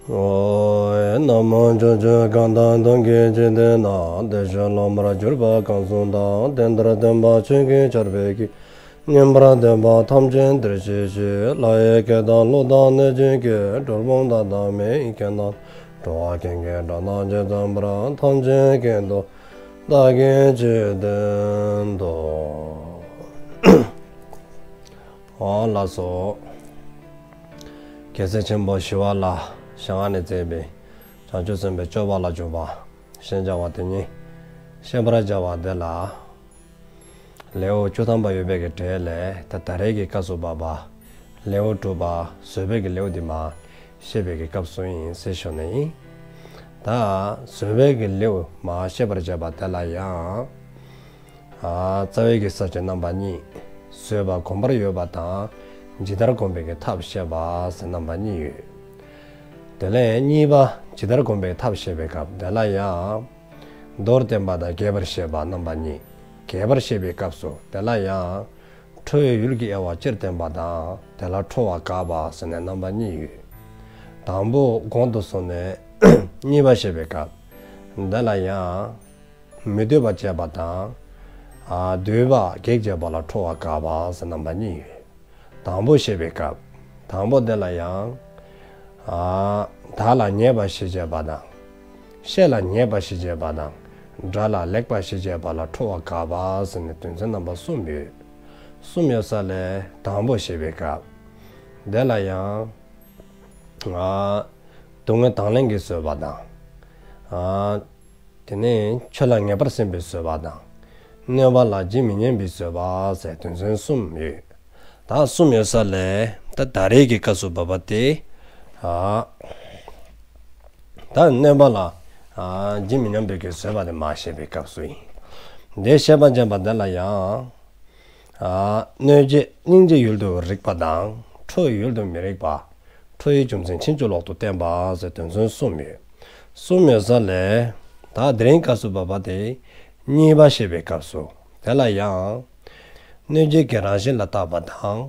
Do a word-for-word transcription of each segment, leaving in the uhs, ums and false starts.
ཨོ། ན་མོ། ཕྱོགས་བཅུ་གང་དག་སྟོང་གི་འཇིག་རྟེན་ན། བདེ་གཤེགས་སློབ་མར་གྱུར་པ་གང་གསུང་དང་། དེ་ལྟར་སྟོན་པ་ཆོས་ཀྱི་ཆར་འབེབས་ཀྱིས། ཉན་པར་འདོད་པ་ཐམས་ཅད་འདིར་གཤེགས་ཤིག། ལྷ་ཡི་སྐད་དང་ཀླུ་དང་གནོད་སྦྱིན་སྐད། གྲུལ་བུམ་དག་དང་མི་ཡི་སྐད་རྣམས། འགྲོ་བ་ཀུན་གྱི་སྒྲ་སྐད་ཇི་ཙམ་པར། ཐམས་ཅད་སྐད་དུ་བདག་གིས་ཆོས་བསྟན་ཏོ། ཨོ་ལགས་སོ། རྒྱལ་སྲས་ཆེན་པོ་ཞི་བ་ལྷའི་ཞལ་སྔ་ནས་མཛད་པའི་བྱང་ཆུབ་སེམས་དཔའི་སྤྱོད་པ་ལ་འཇུག་པ་ཞེས་བྱ་བ་དེ་ཉིད་བཤད་པར་བྱ་བ་དེ་ལ། ལེའུ་བཅུ་ཐམ་པ་ཡོད་པའི་གི་གྲས་ལས་ད་ད་རེས་ཀྱི་སྐབས་སུ་བབ་པ་ལེའུ་དྲུག་པ་བཟོད་པའི་གི་ལེའུ་འདི་མར་བཤད་པའི་གི་སྐབས་སུ་ཨིན་ཟེར་ཞུ་ནི་ཨིན། ད་བཟོད་པའི་གི་ལེའུ་མར་བཤད་པར་བྱ་བ་དེ་ལ་ཡང་ཨ་རྩ་བའི་གི་ས་བཅད་རྣམ་པ་གཉིས། བཟོད་པ་སྒོམ་པར་འོས་པ་དང་ཇི་ལྟར་སྒོམ་པའི་གི་ཐབས་བཤད་པ་ཟེར་རྣམ་པ་གཉིས་ཡོད། དེ་ལས་གཉིས་པ་ཇི་ལྟར་སྒོམ་པའི་ཐབས་བཤད་པའི་སྐབས་དེ་ལ་ཡང་མདོར་བསྟན་པ་དང་རྒྱས་པར་བཤད་པ་རྣམ་པ་གཉིས། རྒྱས་པར་བཤད་པའི་སྐབས་སུ་དེ་ལ་ཡང་ཁྲོ་བའི་ཡུལ་གྱི་དབྱེ་བ་སྤྱིར་བསྟན་པ་དང་དེ་ལ་ཁྲོ་བ་དགག་པ་ཟེར་ནས་རྣམ་པ་གཉིས་ཡོད། དང་པོ་གོང་དུ་སོང་ནས་གཉིས་པ་བཤད་པའི་སྐབས་དེ་ལ་ཡང་མི་འདོད་པ་བྱེད་པ་དང་། ཨ་འདོད་པ་གེགས་བྱེད་པ་ལ་ཁྲོ་བ་དགག་པ་ཟེར་རྣམ་པ་གཉིས་ཡོད། དང་པོ་བཤད་པའི་སྐབས། དང་པོ་དེ་ལ་ཡང་། ཨ་བདག་ལ་ཉེས་པ་བཞི་བྱེད་པ་དང་། བཤེས་ལ་ཉེས་པ་བཞི་བྱེད་པ་དང་། དགྲ་ལ་ལེགས་པ་བཞི་བྱེད་པ་ལ་ཁྲོ་བ་དགག་པ་ཟེར་ནས་དོན་ཚན་རྣམ་པ་གསུམ་ཡོད། གསུམ་ཡོད་ས་ལས་དང་པོ་བཤད་པའི་སྐབས། དེ་ལ་ཡང་། ཨ་སྡུག་བསྔལ་དང་ལེན་གྱིས་བཟོད་པ་དང་། ཨ་དེ་ནས་ཆོས་ལ་ངེས་པར་སེམས་པའི་བཟོད་པ་དང་། གནོད་པ་ལ་ཇི་མི་སྙམ་པའི་བཟོད་པ་ཟེར་དོན་ཚན་གསུམ་ཡོད། ད་གསུམ་ཡོད་ས་ལས་ད་ད་རེས་ཀྱི་སྐབས་སུ་བབ་པ་དེ། ཨ་ད་གནོད་པ་ལ་ཨ་ཇི་མི་སྙམ་པའི་གི་བཟོད་པ་དེ་མར་བཤད་པའི་སྐབས་སུ་ཨིན། དེ་བཤད་པར་བྱ་བ་དེ་ལ་ཡང་། ཨ་གནོད་བྱེད་སྙིང་རྗེའི་ཡུལ་དུ་རིགས་པ་དང་ཁྲོ་བའི་ཡུལ་དུ་མི་རིགས་པ། ཁྲོ་བའི་རྒྱུ་མཚན་ཕྱིན་ཅི་ལོག་ཏུ་བསྟན་པ་ཟེར་དོན་ཚན་གསུམ་ཡོད། གསུམ་ཡོད་ས་ལས་ད་དེ་རིང་སྐབས་སུ་བབ་པ་དེ་གཉིས་པ་བཤད་པའི་སྐབས་སུ་དེ་ལ་ཡང་། གནོད་བྱེད་ཀྱི་རང་བཞིན་ལ་བརྟག་པ་དང་།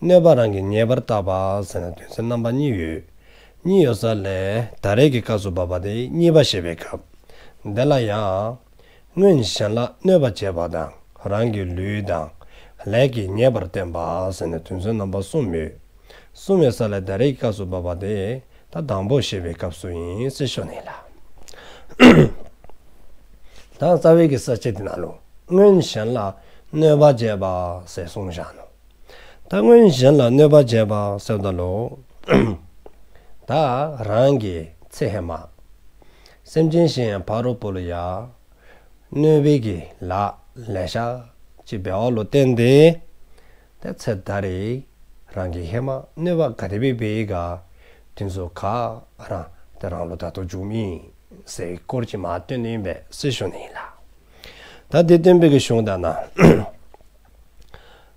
གནོད་པ་རང་གིས་ཉེས་པར་བརྟག་པ་ཟེར་ནས་དོན་ཚན་རྣམ་པ་གཉིས་ཡོད། གཉིས་ཡོད་ས་ལས་ད་རེས་ཀྱི་སྐབས་སུ་བབ་པ་དེ་གཉིས་པ་བཤད་པའི་སྐབས། དེ་ལ་ཡང་། སྔོན་གཞན་ལ་གནོད་པ་བྱེད་པ་དང་རང་གི་ལུས་དང་ལས་ཀྱིས་ཉེས་པར་བསྟན་པ་ཟེར་ནས་དོན་ཚན་རྣམ་པ་གསུམ་ཡོད། གསུམ་ཡོད་ས་ལས་ད་རེས་ཀྱི་སྐབས་སུ་བབ་པ་དེ་ད་དང་པོ་བཤད་པའི་སྐབས་སུ་ཨིན་ཟེར་ཞུ་ནི་ལགས། ད་རྩ་བའི་གི་ས་བཅད་དེ་ནང་ལུ་སྔོན་གཞན་ལ་གནོད་པ་བྱེད་པ་ཟེར་གསུངས་བཞག་ནུག། ད་སྔོན་གཞན་ལ་གནོད་པ་བྱེད་པ་ཟེརཝ་ད་ལུ། ད་རང་གི་ཚེ་ཧེ་མ། སེམས་ཅན་གཞན་ཕ་རོལ་པོ་ལུ་ཡང་གནོད་པའི་གི་ལཱ་ལེ་ཤ་ཅིག་འབད་བ་ལུ་བརྟེན་ཏེ། ད་ཚེ་ད་རེས་རང་གིས་ཧེ་མ་གནོད་པ་ག་དེ་སྦེ་འབད་ཡི་ག། དེ་ཚུ་ག་ར་ད་རང་ལུ་ད་ལྟོ་འབྱུངམ་ཨིན་ཟེར་སྐོར་ཅིག་མར་སྟོན་ནི་ཨིན་པས་ཟེར་ཞུ་ནི་ཨིན་ལགས། ད་དེ་སྟོན་པའི་གི་གཞུང་དག་ན།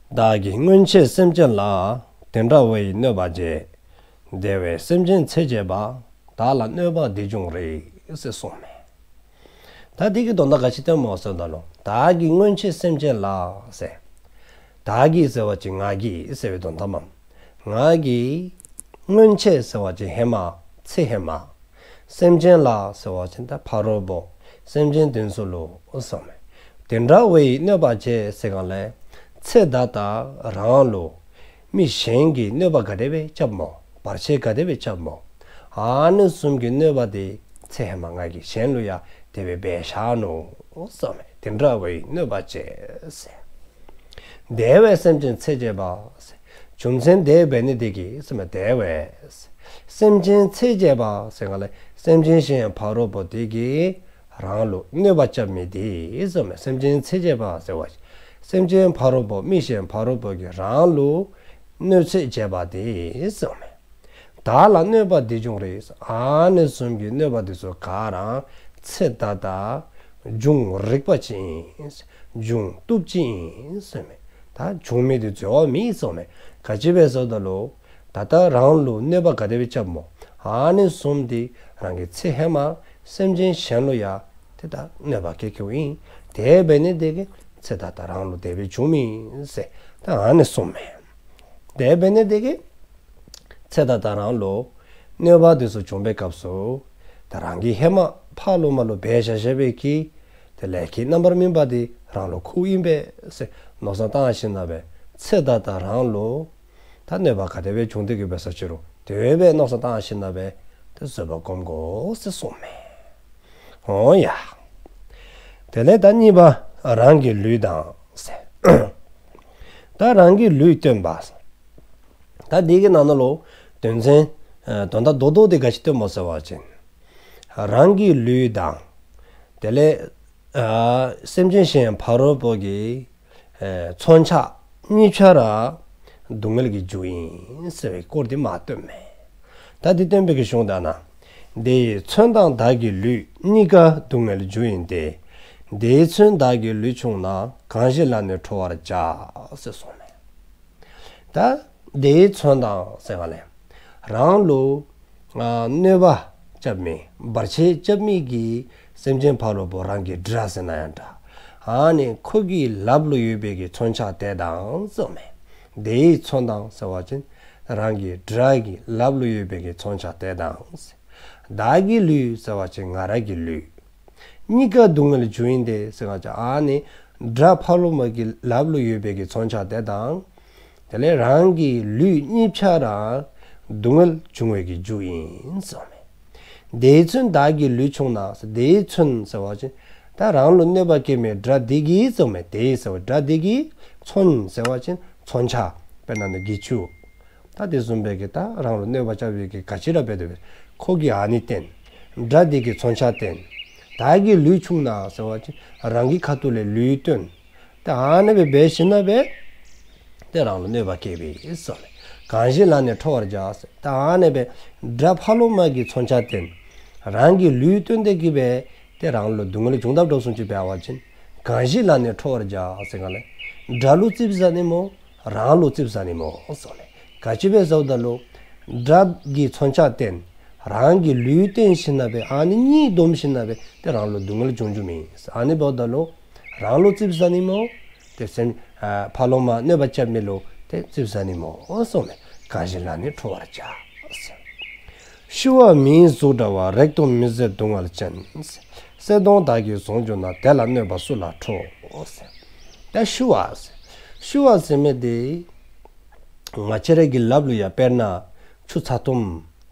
བདག་གིས་སྔོན་ཆད་སེམས་ཅན་ལ། དེ་འདྲ་བ་ཡི་གནོད་པ་བྱས། དེ་བས་སེམས་ཅན་ཚེ་བྱེད་པ། བདག་ལ་གནོད་པ་འདི་འབྱུང་རིགས་ཟེར་གསུངསམ་མས། ད་དེ་གི་དོན་དག་ག་ཅི་སྟོནམ་སྨོ་ཟེརཝ་ད་ལུ། བདག་གིས་སྔོན་ཆད་སེམས་ཅན་ལ་ཟེར། བདག་གིས་ཟེར་བ་ཅིན་ང་གིས་ཟེར་བའི་དོན་དག་མས། ང་གིས་སྔོན་ཆད་ཟེར་བ་ཅིན་ཧེ་མ་ཚེ་ཧེ་མ། སེམས་ཅན་ལ་ཟེར་བ་ཅིན་ད་ཕ་རོལ་པོ་སེམས་ཅན་དེ་ཚུ་ལུ་གསུངསམ་མས། དེ་འདྲ་བ་ཡི་གནོད་པ་བྱས་ཟེར་གང་ལས། ཚེ་ད་ལྟ་རང་ལུ་མི་གཞན་གྱིས་གནོད་པ་ག་དེ་སྦེ་རྐྱབ་སྨོ། བར་ཆད་ག་དེ་སྦེ་རྐྱབ་སྨོ། ཨ་ནི་བཟུམ་གྱི་གནོད་པ་དེ་ཚེ་ཧེ་མ་ང་གིས་གཞན་ལུ་ཡང་དེ་སྦེ་འབད་བཞག་ནུག་གསུངསམ་མས། དེ་འདྲ་བ་ཡི་གནོད་པ་བྱས་ཟེར། དེ་བས་སེམས་ཅན་ཚེ་བྱེད་པ་ཟེར། རྒྱུ་མཚན་དེ་འབད་ནི་དེ་གིས་ཟེརཝ་མས། དེ་བས་སེམས་ཅན་ཚེ་བྱེད་པ་ཟེར་གང་ལས། སེམས་ཅན་གཞན་ཕ་རོལ་པོ་དེ་གིས་རང་ལུ་གནོད་པ་རྐྱབ་མི་དེ་གསུངསམ་མས། སེམས་ཅན་ཚེ་བྱེད་པ་ཟེར་བ་ཅིན་སེམས་ཅན་ཕ་རོལ་པོ་མི་གཞན་ཕ་རོལ་པོ་གིས་རང་ལུ་གནོད་འཚེ་བྱེད་པ་དེ་གསུངསམ་མས། བདག་ལ་གནོད་པ་འདི་འབྱུང་རིགས། ཨ་ནི་བཟུམ་གྱི་གནོད་པ་དེ་ཚུ་ག་ར་ཚེ་ད་ལྟ་འབྱུང་རིགས་པ་ཅིག་ཨིན། འབྱུང་བཏུབ་ཅིག་ཨིན་ཟེརཝ་མས། ད་འབྱུང་མི་དེ་འཛོལ་བ་མེད་གསུངསམ་མས། ག་ཅི་སྦེ་ཟེརཝ་ད་ལུ། ད་ལྟ་རང་ལུ་གནོད་པ་ག་དེ་སྦེ་རྐྱབ་སྨོ། ཨ་ནི་བཟུམ་དེ་རང་གི་ཚེ་ཧེ་མ་སེམས་ཅན་གཞན་ལུ་ཡང་དེ་ད་གནོད་པ་བཀལ་བཀལཝ་ཨིན། དེ་འབད་ནི་དེ་གིས་ཚེ་ད་ལྟ་རང་ལུ་དེ་སྦེ་འབྱུངམ་ཨིན་ཟེར་ད་ཨ་ནི་གསུངསམ་མས། དེ་འབད་ནི་དེ་གིས་ཚེ་ད་ལྟ་རང་ལུ་ གནོད་པ་དེ་ཚུ་བྱུང་པའི་སྐབས་སུ་ད་རང་གིས་ཧེ་མ་ཕར་ལུ་མར་ལུ་འབད་བཞག་བཞག་པའི་གི་དེ་ལས་ཀྱི་རྣམ་པར་སྨིན་པ་དེ་རང་ལུ་འཁུརཝ་ཨིན་པས་ཟེར་མནོ་བསམ་བཏང་ཞིནམ་ལས་ཚེ་ད་ལྟ་རང་ལུ་ད་གནོད་པ་ག་དེ་སྦེ་བྱུང་སྟེ་གི་འབད་ས་ཅི་རུང་དེ་སྦེ་མནོ་བསམ་བཏང་ཞིནམ་ལས་དེ་བཟོད་པ་སྒོམ་དགོ་ཟེར་གསུངསམ་མས། འོང་ཡ། དེ་ལས་ད་གཉིས་པ་རང་གི་ལུས་དང་ཟེར། ད་རང་གི་ལུས་སྟོན་པ་ཟེར། ད་འདི་གི་ནང་ན་ལུ་དོན་ཚན་ཨ་དོན་དག་རྡོག་རྡོག་དེ་ག་ཅི་སྟོནམ་སྨོ་ཟེར་བ་ཅིན་རང་གི་ལུས་དང་དེ་ལས་ཨ་སེམས་ཅན་གཞན་ཕ་རོལ་པོ་གི་ཨེ་མཚོན་ཆ་གཉིས་ཆ་ར་སྡུག་བསྔལ་གྱི་རྒྱུ་ཨིན་ཟེར་བའི་སྐོར་དེ་མར་སྟོནམ་མས། ད་འདི་སྟོན་པའི་གི་གཞུང་དག་ན། དེ་ཡི་མཚོན་དང་བདག་གི་ལུས། གཉིས་ཀ་སྡུག་བསྔལ་རྒྱུ་ཡིན་ཏེ། དེ་ཡི་མཚོན་བདག་གི་ལུས་ཕྱུང་ན། གང་ཞིག་ལ་ནི་ཁྲོ་བར་བྱ། ཟེར་གསུངསམ་མས། ད་དེ་ཡི་མཚོན་དང་ཟེརཝ་ལས་རང་ལུ་ཨ་གནོད་པ་རྐྱབ་མི་བར་ཆད་རྐྱབ་མི་གི་སེམས་ཅན་ཕ་རོལ་པོ་རང་གི་དགྲ་ཟེར་ན་ཡང་འདྲ། ཨ་ནི་ཁོ་གི་ལགཔ་ལུ་ཡོད་པའི་གི་མཚོན་ཆ་དེ་དང་གསུངསམ་མས། དེ་ཡི་མཚོན་དང་ཟེར་བ་ཅིན་རང་གི་དགྲ་གི་ལགཔ་ལུ་ཡོད་པའི་གི་མཚོན་ཆ་དེ་དང་། བདག་གི་ལུས་ཟེར་བ་ཅིན་ང་ར་གི་ལུས། གཉིས་ཀ་སྡུག་བསྔལ་རྒྱུ་ཡིན་ཏེ་ཟེར་བ་ཅིན་ཨ་ནི་དགྲ་ཕ་རོལ་པོ་གི་ལགཔ་ལུ་ཡོད་པའི་གི་མཚོན་ཆ་དེ་དང་། དེ་ལས་རང་གི་ལུས་གཉིས་ཆ་ར་སྡུག་བསྔལ་འབྱུང་བའི་གི་རྒྱུ་ཡིན་གསུངསམ་མས། དེ་ཡི་མཚོན་བདག་གི་ལུས་ཕྱུང་ན། དེ་ཡི་མཚོན་ཟེར་བ་ཅིན་ད་རང་ལུ་གནོད་པ་བཀལ་མི་དགྲ་དེ་གི་གསུངསམ་མས། དེ་ཡི་ཟེར་བ་དགྲ་དེ་གི་མཚོན་ཟེར་བ་ཅིན་མཚོན་ཆ། དཔེར་ན་ནི་གྱི་ཅུ། ད་དེ་བཟུམ་སྦེ་གི་ད་རང་ལུ་གནོད་པ་རྐྱབ་པའི་གི་ག་ཅི་ར་འབད་དེ་འབད་ཁོ་གི་ཨ་ནི་བསྟན། དགྲ་དེ་གི་མཚོན་ཆ་བསྟན། བདག་གི་ལུས་ཕྱུང་ན་ཟེར་བ་ཅིན་རང་གི་ཁ་ཐུག་ལས་ལུས་བཏོན། ད་ཨ་ནི་སྦེ་འབད་ཞིནམ་ལས་དེ་རང་ལུ་གནོད་པ་བཀལ་བའི་ཟེར་གསུངསམ་མས། གང་ཞིག་ལ་ནི་ཁྲོ་བར་བྱ་ཟེར། ད་ཨ་ནི་སྦེ་དགྲ་ཕ་རོལ་པོ་གི་མཚོན་ཆ་བསྟན། རང་གི་ལུས་བཏོན་ཏེ་གི་སྦེ་དེ་རང་ལུ་སྡུག་བསྔལ་བྱུང་དཔ་འདྲཝ་བཟུམ་ཅིག་འབད་བ་ཅིན། གང་ཞིག་ལ་ནི་ཁྲོ་བར་བྱ་ཟེརཝ་ལས་དགྲ་ལུ་ཙིགཔ་ཟ་ནི་སྨོ། རང་ལུ་ཙིགཔ་ཟ་ནི་སྨོ་གསུངསམ་མས། ག་ཅི་སྦེ་ཟེརཝ་ད་ལུ་དགྲ་གི་མཚོན་ཆ་བསྟན། རང་གི་ལུས་བཏོན་ཞིནམ་ལས་ཨ་ནི་གཉིས་བསྡོམས་ཞིནམ་ལས་དེ་རང་ལུ་སྡུག་བསྔལ་འབྱུང་འགྱོཝ་མས། ཨ་ནི་འབདཝ་ད་ལུ་རང་ལུ་ཙིགཔ་ཟ་ནི་སྨོ། དེ་སེམས་ཨ་ཕ་རོལ་པོ་གནོད་པ་རྐྱབ་མི་ལུ་དེ་ཙིགཔ་ཟ་ནི་སྨོ་གསུངསམ་མས། གང་ཞིག་ལ་ནི་ཁྲོ་བར་བྱ། ཤི་བ་མིའི་གཟུགས་འདྲ་བ། རེག་ཏུ་མི་བཟོད་སྡུག་བསྔལ་ཅན། གསོད་གདོང་དག་གི་ཟུངས་གྱུར་ན། དེ་ལ་གནོད་པ་སུ་ལ་ཁྲོ། ད་ཤི་བ་ཟེར། ཤི་བ་ཟེར་མི་དེ་ང་བཅས་ར་གི་ལགཔ་ལུ་ཡང་དཔེར་ན་ཆུ་ཚ་ཏོམ་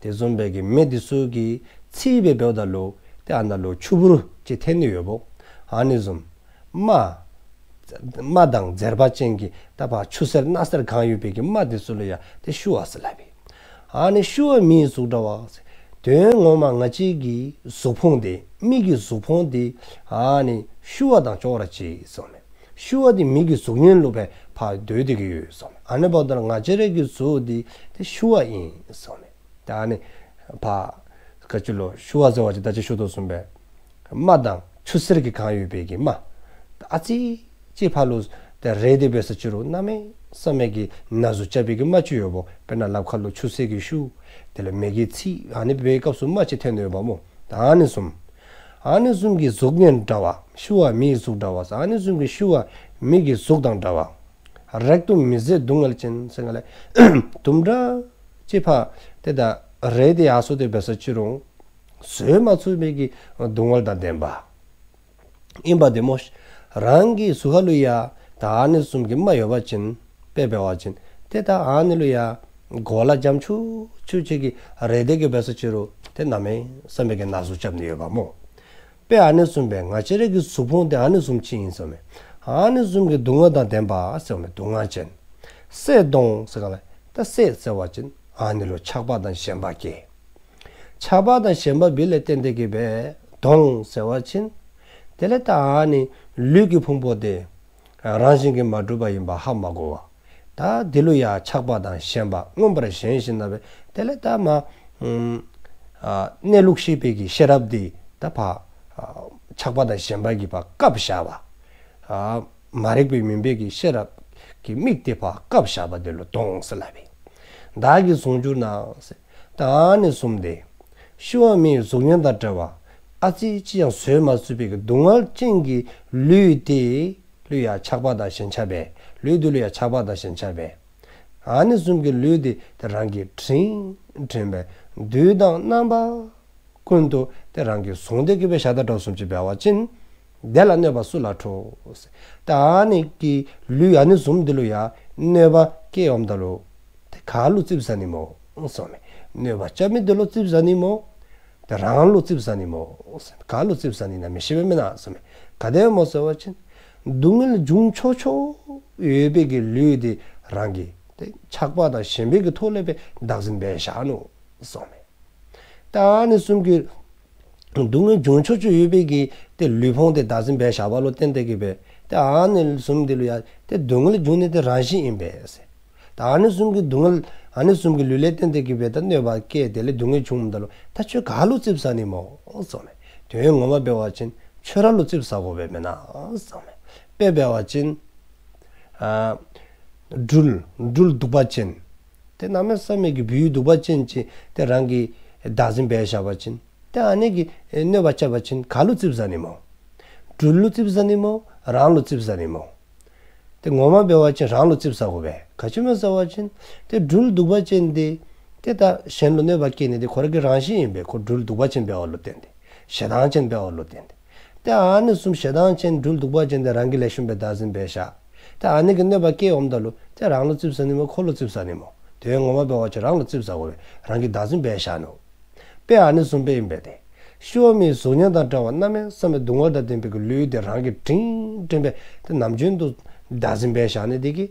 དེ་བཟུམ་སྦེ་གི་མེ་དེ་ཚུ་གིས་འཚིག་སྦེ་འབདཝ་ད་ལུ་དེ་ཨ་ནཱ་ལུ་ཆུ་བུར་ཅིག་ཐོན་ནི་ཡོདཔ་འོང་། ཨ་ནི་བཟུམ་རྨ་རྨ་དང་འཛེར་བ་ཅན་གྱི་ད་ཕར་ཆུ་སེར་སྣ་སེར་གང་ཡོད་པའི་གི་རྨ་དེ་ཚུ་ལུ་ཡང་དེ་ཤི་བ་ཟེར་སླབ་ཨིན། ཨ་ནི་ཤི་བ་མིའི་གཟུགས་འདྲ་བ་ཟེར། དོན་ངོ་མ་ང་བཅས་ཀྱི་གཟུགས་ཕུང་དེ་མི་གི་གཟུགས་ཕུང་དེ་ཨ་ནི་ཤི་བ་དང་ཅོག་ར་གཅིག་གསུངསམ་མས། ཤི་བ་དེ་མི་གི་གཟུགས་བརྙན་ལུ་སྦེ་ཕར་སྡོད་དེ་གི་ཡོད་གསུངསམ་མས། ཨ་ནི་འབདཝ་ད་ལུ་ང་བཅས་ར་གི་གཟུགས་དེ་དེ་ཤི་བ་ཨིན་གསུངསམ་མས། ད་ཨ་ནི་ཕར་ག་ཅི་ལོ་ཤི་བ་ཟེར་བ་ཅིན་ད་ཅི་ཞུ་དོ་བཟུམ་སྦེ་རྨ་དང་ཆུ་སེར་གྱི་གང་ཡོད་པའི་གི་རྨ། ཨ་ཙི་ཅིག་ཕར་ལུ་དེ་རེག་སྟེ་འབད་ས་ཅི་རུང་གནམ་མེད་ས་མེད་ཀྱི་ན་ཟུག་རྐྱབ་པའི་གི་རྨ་ཅིག་ཡོདཔ་འོང་། དཔེར་ན་ལགཔ་ཁ་ལུ་ཆུ་སེར་གྱིས་བཤུ། དེ་ལས་མེ་གིས་འཚིག། ཨ་ནི་འབད་བའི་སྐབས་སུ་རྨ་ཅིག་ཐོན་ནི་ཡོདཔ་འོང་། ད་ཨ་ནི་བཟུམ། ཨ་ནི་བཟུམ་གྱི་གཟུགས་བརྙན་འདྲ་བ། ཤི་བ་མིའི་གཟུགས་འདྲ་བ་ཟེར། ཨ་ནི་བཟུམ་གྱི་ཤི་བ་མི་གི་གཟུགས་དང་འདྲ་བ། རེག་ཏུ་མི་བཟོད་སྡུག་བསྔལ་ཅན་ཟེརཝ་ལས་དུམ་གྲ་ཅིག་ཕར་དེ་ད་རེག་སྟེ་ཡར་སོང་སྟེ་འབད་ས་ཅི་རུང་བཟོད་མ་ཚུགས་པའི་གི་སྡུག་བསྔལ་དང་ལྡན་པ་ཨིན་པ་དེ་སྨོ་ཤིག། རང་གི་གཟུགས་ཁ་ལུ་ཡང་ད་ཨ་ནི་བཟུམ་གྱི་རྨ་ཡོད་པ་ཅིན་དཔེ་འབད་བ་ཅིན་དེ་ད་ཨ་ནི་ལུ་ཡང་གོ་ལ་འཇམ་ཆུ་ཆུ་ཅིག་གིས་རེག་སྟེ་གི་འབད་ས་ཅི་རུང་དེ་གནམ་མེད་ས་མེད་ཀྱི་ན་ཟུག་རྐྱབ་ནི་ཡོདཔ་འོང་། དཔེ་ཨ་ནི་བཟུམ་སྦེ་ང་བཅས་ར་གི་གཟུགས་ཕུང་དེ་ཨ་ནི་བཟུམ་ཅིག་ཨིན་གསུངསམ་མས། ཨ་ནི་བཟུམ་གྱི་སྡུག་བསྔལ་དང་ལྡན་པ་ཟེརཝ་མས། སྡུག་བསྔལ་ཅན། གསོད་གདོང་ཟེརཝ་ལས་ད་གསོད་ཟེར་བ་ཅིན་ཨ་ནི་ལུ་ཆགས་པ་དང་ཞེན་པ་སྐྱེ། ཆགས་པ་དང་ཞེན་པ་འབད་ལས་བརྟེན་ཏེ་གི་སྦེ་གདོང་ཟེར་བ་ཅིན་དེ་ལས་ད་ཨ་ནི་ལུས་ཀྱི་ཕུང་པོ་དེ་རང་བཞིན་གྱིས་མ་གྲུབ་པ་ཨིནམ་ཧ་མ་གོ་བར་ད་དེ་ལུ་ཡང་ཆགས་པ་དང་ཞེན་པ་མངོན་པར་ཞེན་ཞིནམ་ལས་དེ་ལས་ད་མ་ཨ་གནས་ལུགས་ཤེས་པའི་གི་ཤེས་རབ་དེ་ད་ཕར་ཨ་ཆགས་པ་དང་ཞེན་པ་གིས་ཕར་བཀབ་བཞག་པ། ཨ་མ་རིག་པའི་མུན་པའི་གི་ཤེས་རབ་ཀྱི་མིག་དེ་ཕར་བཀབ་བཞག་པ་དེ་ལུ་གདོང་ཟེར་སླབ་ཨིན། དག་གི་ཟུངས་གྱུར་ན་ཟེར། ད་ཨ་ནི་བཟུམ་དེ་ཤི་བ་མིའི་གཟུགས་བརྙན་དང་འདྲ་བ། ཨ་ཙི་ཅིག་ཡང་བཟོད་མ་ཚུགས་པའི་གི་སྡུག་བསྔལ་ཅན་གྱི་ལུས་དེ་ལུ་ཡང་ཆགས་པ་དང་ཞེན་ཆགས་འབད། ལུས་དེ་ལུ་ཡང་ཆགས་པ་དང་ཞེན་ཆགས་འབད། ཨ་ནི་བཟུམ་གྱི་ལུས་དེ་ཏེ་རང་གིས་དྲན་དྲན་པས་དུས་དང་རྣམ་པ་ཀུན་ཏུ་ཏེ་རང་གིས་བཟུང་སྟེ་གི་སྦེ་བཞག་ད་དྲག་བཟུམ་ཅིག་འབད་བ་ཅིན། དེ་ལ་གནོད་པ་སུ་ལ་འཕྲོག། ད་ཨ་ནི་གི་ལུས་ཨ་ནི་བཟུམ་འདི་ལུ་ཡང་གནོད་པ་བསྐྱལ་འོངམ་ད་ལུ་ཏེ་ག་ལུ་ཙིགཔ་ཟ་ནི་སྨོ་གསུངམ་མས། གནོད་པ་རྐྱབ་མི་འདི་ལུ་ཙིགཔ་ཟ་ནི་སྨོ། ཏེ་རང་ལུ་ཙིགཔ་ཟ་ནི་སྨོ། ག་ལུ་ཙིགཔ་ཟ་ནི་ན་མི་ཤེས་པས་མེན་ན་གསུངམ་མས། ག་དེ་སྦེ་སྨོ་ཟེར་བ་ཅིན། སྡུག་བསྔལ་འབྱུང་ཆོག་ཆོག་ཡོད་པའི་གི་ལུས་དེ་རང་གིས་ཏེ་ཆགས་པ་དང་ཞེན་པའི་གི་ཐོག་ལས་སྦེ་བདག་འཛིན་འབད་བཞག་ནུག་གསུངམ་མས། ད་ཨ་ནི་བཟུམ་གྱི་སྡུག་བསྔལ་འབྱུང་ཆོག་ཆོག་ཡོད་པའི་གི་ཏེ་ལུས་ཕུང་དེ་བདག་འཛིན་འབད་བཞག་པ་ལུ་བརྟེན་ཏེ་གི་སྦེ་ཏེ་ཨ་ནི་བཟུམ་འདི་ལུ་ཡང་ཏེ་སྡུག་བསྔལ་འབྱུང་ནི་དེ་རང་བཞིན་ཨིན་པས་ཟེར། ད་ཨ་ནི་བཟུམ་གྱི་སྡུག་བསྔལ་ཨ་ནི་བཟུམ་གྱི་ལུས་ལས་བརྟེན་ཏེ་གི་སྦེ་ད་གནོད་པ་བསྐྱལ་དེ་ལས་སྡུག་བསྔལ་བྱུངམ་ད་ལུ་ད་ཁྱོད་ག་ལུ་ཙིགཔ་ཟ་ནི་སྨོ་གསུངམ་མས། དོན་ངོ་མ་འབད་བ་ཅིན་ཁྱོད་ར་ལུ་ཙིགཔ་ཟ་དགོ་པས་མེན་ན་གསུངམ་མས། དཔེ་འབད་བ་ཅིན་ཨ་སྦྲུལ་སྦྲུལ་གདུག་པ་ཅན། ཏེ་གནམ་མེད་ས་མེད་ཀྱི་སྦྲུལ་གདུག་པ་ཅན་ཅིག་ཏེ་རང་གིས་བདག་འཛིན་འབད་བཞག་པ་ཅིན། ཏེ་ཨ་ནི་གིས་གནོད་པ་རྐྱབ་པ་ཅིན་ག་ལུ་ཙིགཔ་ཟ་ནི་སྨོ། སྦྲུལ་ལུ་ཙིགཔ་ཟ་ནི་སྨོ། རང་ལུ་ཙིགཔ་ཟ་ནི་སྨོ། ཏེ་ངོ་མ་འབད་བ་ཅིན་རང་ལུ་ཙིགཔ་ཟ་དགོ་པས། ག་ཅི་སྨོ་ཟེར་བ་ཅིན་ཏེ་སྦྲུལ་གདུག་པ་ཅན་དེ་ཏེ་ད་གཞན་ལུ་གནོད་པ་བསྐྱལ་ནི་དེ་ཁོ་ར་གི་རང་བཞིན་ཨིན་པས། ཁོ་སྦྲུལ་གདུག་པ་ཅན་འབདཝ་ལུ་བརྟེན་ཏེ་ཞེ་སྡང་ཅན་འབདཝ་ལུ་བརྟེན་ཏེ། ཏེ་ཨ་ནི་བཟུམ་ཞེ་སྡང་ཅན་སྦྲུལ་གདུག་པ་ཅན་དེ་རང་གིས་ལེགས་ཤོམ་སྦེ་བདག་འཛིན་འབད་བཞག། ཏེ་ཨ་ནི་གིས་གནོད་པ་བསྐྱལ་འོངམ་ད་ལུ་ཏེ་རང་ལུ་ཙིགཔ་ཟ་ནི་སྨོ་ཁོ་ལུ་ཙིགཔ་ཟ་ནི་སྨོ། དོན་ངོ་མ་འབད་བ་ཅིན་རང་ལུ་ཙིགཔ་ཟ་དགོ་པས། རང་གིས་བདག་འཛིན་འབད་བཞག་ནུག། དཔེ་ཨ་ནི་བཟུམ་སྦེ་ཨིན་པས་ཏེ། ཤི་བ་མིའི་གཟུགས་བརྙན་དང་འདྲ་བ་གནམ་མེད་ས་མེད་སྡུག་བསྔལ་དང་ལྡན་པའི་གི་ལུས་དེ་རང་གིས་དྲན་དྲན་པས་ཏེ་ནམ་རྒྱུན་དུ་བདག་འཛིན་འབད་བཞག་ནི་དེ་གིས་